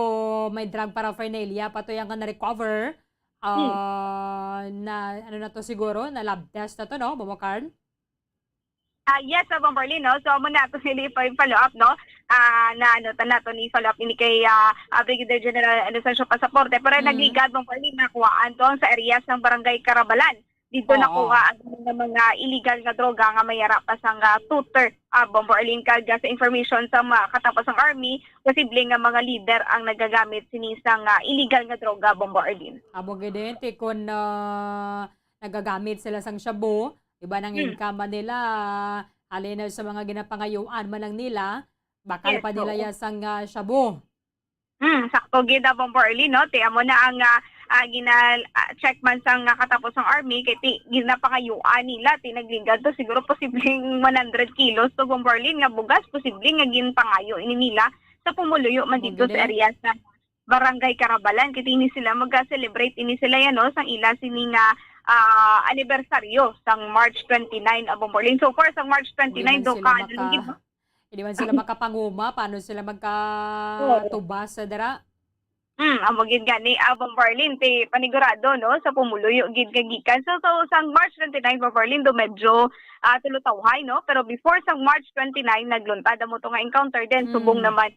may drug paraphernalia pa to yang na-recover. Hmm. Ah, na, ano na to siguro, na lab test na to, no, Bombo Carl? Ah, yes, sa Bombo Arlene, no? So, amo na ato sila i-follow up, no? Ah, na, ano, ta-, nato ni follow up ini kay, ah, ah, Brigadier General Inocencio Pasaporte. Pero Mm. nagligad, Bombo Arlene, nakuhaan to sa area sang Barangay Carabalan. Dito Oo. nakuha ang mga, mga illegal nga droga nga may ara pa sang, ah, two third, ah, Bombo Arlene. Kag, ah, sa information sa mga katapos ang army, posible nga mga leader ang nagagamit sini sang, ah, illegal nga droga, Bombo Arlene. Amo gid, ti, kung, ah, nagagamit sila sang shabu, iba nang Hmm. income man nila, halin na sa mga ginapangayuan man lang nila, bakal Yes, pa nila oo. ya sang, ah, shabu. Hmm, sakto gid, ah, Bombo Arlene, no? Ti amo na ang, ah, ah, gina-, ah, check man sang, ah, katapos ang army, kay ti ginapangayuan nila, ti nagligad to, siguro posibleng one hundred kilos to, Bombo Arlene, nga bugas, posible nga ginpangayo ini nila sa pumuluyo man Amo dito gid, sa eh. area sa Barangay Carabalan, kay ini sila, mag-celebrate ini sila yan, no, sang ila sini nga, ah, anibersaryo sang March twenty-nine, ah, Bombo Arlene. So far, sang March twenty-nine, Hindi man do sila ka, ano lang maka-, gid, no? hindi man sila makapanguma, paano sila magkatubas sa dira? Hmm, amo gid gani, ah, Bombo Arlene, ti panigurado, no, sa pumuluyo gid nga gikan. So, so, sang March twenty-nine, Bombo Arlene, do medyo, ah, tulutawhay, no? Pero before sang March twenty-nine, nagluntad amo to nga encounter, then subong Hmm. naman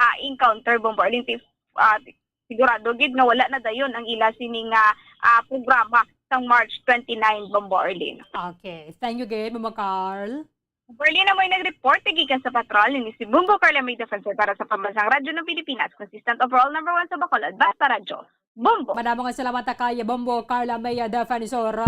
ah, encounter, Bombo Arlene, ti-, ah, ti-, sigurado gid nga wala na dayon ang ila sini nga, ah, programa sang March twenty-nine, Bombo Arlene. Okay. Thank you gid, Mama Carl. Berlin na mo'y nag-report gikan sa patrol ni si Bumbo Carla May Defensor para sa Pambansang Radyo ng Pilipinas, consistent overall number one sa Bacolod, Basta Radyo. Bumbo. Madamo nga salamat kay Bumbo Carla May Defensor.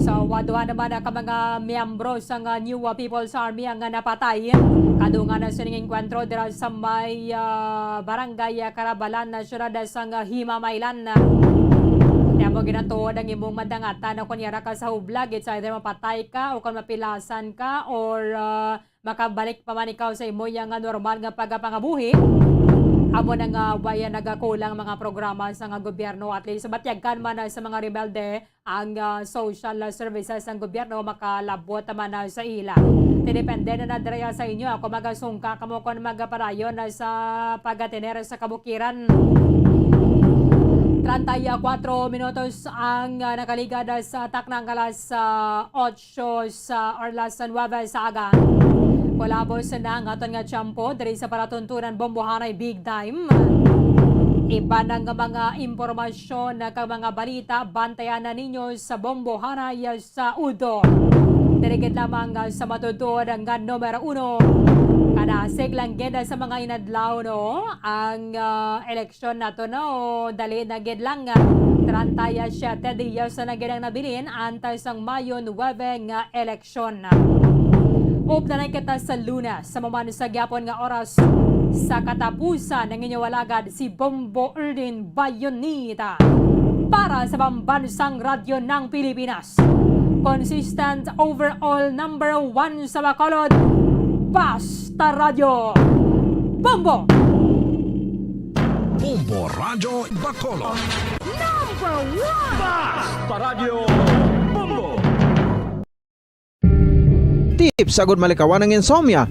So, waduha naman ka mga miyembro sang New People's Army ang napatay kadungan na sining engkwentro dira sa may ah, Barangay Carabalan, siyudad sang Himamaylan. Kaya mo ginatuod ang imong madangatan na kunyara ka sa hublag, it's either mapatay ka o kung mapilasan ka or ah, makabalik pa man ikaw sa imo yang normal nga pagapangabuhi. Amo na nga waya nagakulang mga programa sa nga gobyerno, at least batyagan man sa mga rebelde ang ah, social services sang gobyerno makalabot man na sa ila. Depende na na dira sa inyo ako magasungka kamo kon magapadayon na sa pagatener sa kabukiran. Treinta y cuatro minutos ang ah, nakaligad sa takna nga alas ah, ocho sa or alas nuebe sa aga. Kulabos na ang aton nga tiyempo diri sa palatuntunan Bombohanay Big Time. Iban nga mga impormasyon kag mga balita, bantayan na ninyo sa Bombohanay sa Udo. Diri gid lamang sa matutuod nga numero uno. Kanasig lang gid sa mga inadlaw, no? Ang ah, eleksyon nato, no? Dali na gid lang. Treinta y siete diyas na gid ang nabilin antes sang Mayo nuebe nga eleksyon. Updanay kita sa Lunes, sa maman sa gyapon nga oras, sa katapusan ng inyong alagad, si Bombo Erdin Bayonita. Para sa Pambansang Radyo ng Pilipinas, consistent overall number one sa Bacolod, Basta Radyo. Bombo! Bombo Radyo Bacolod. Number one! Basta Radyo Bombo! Tips agud malikawan ang insomnia.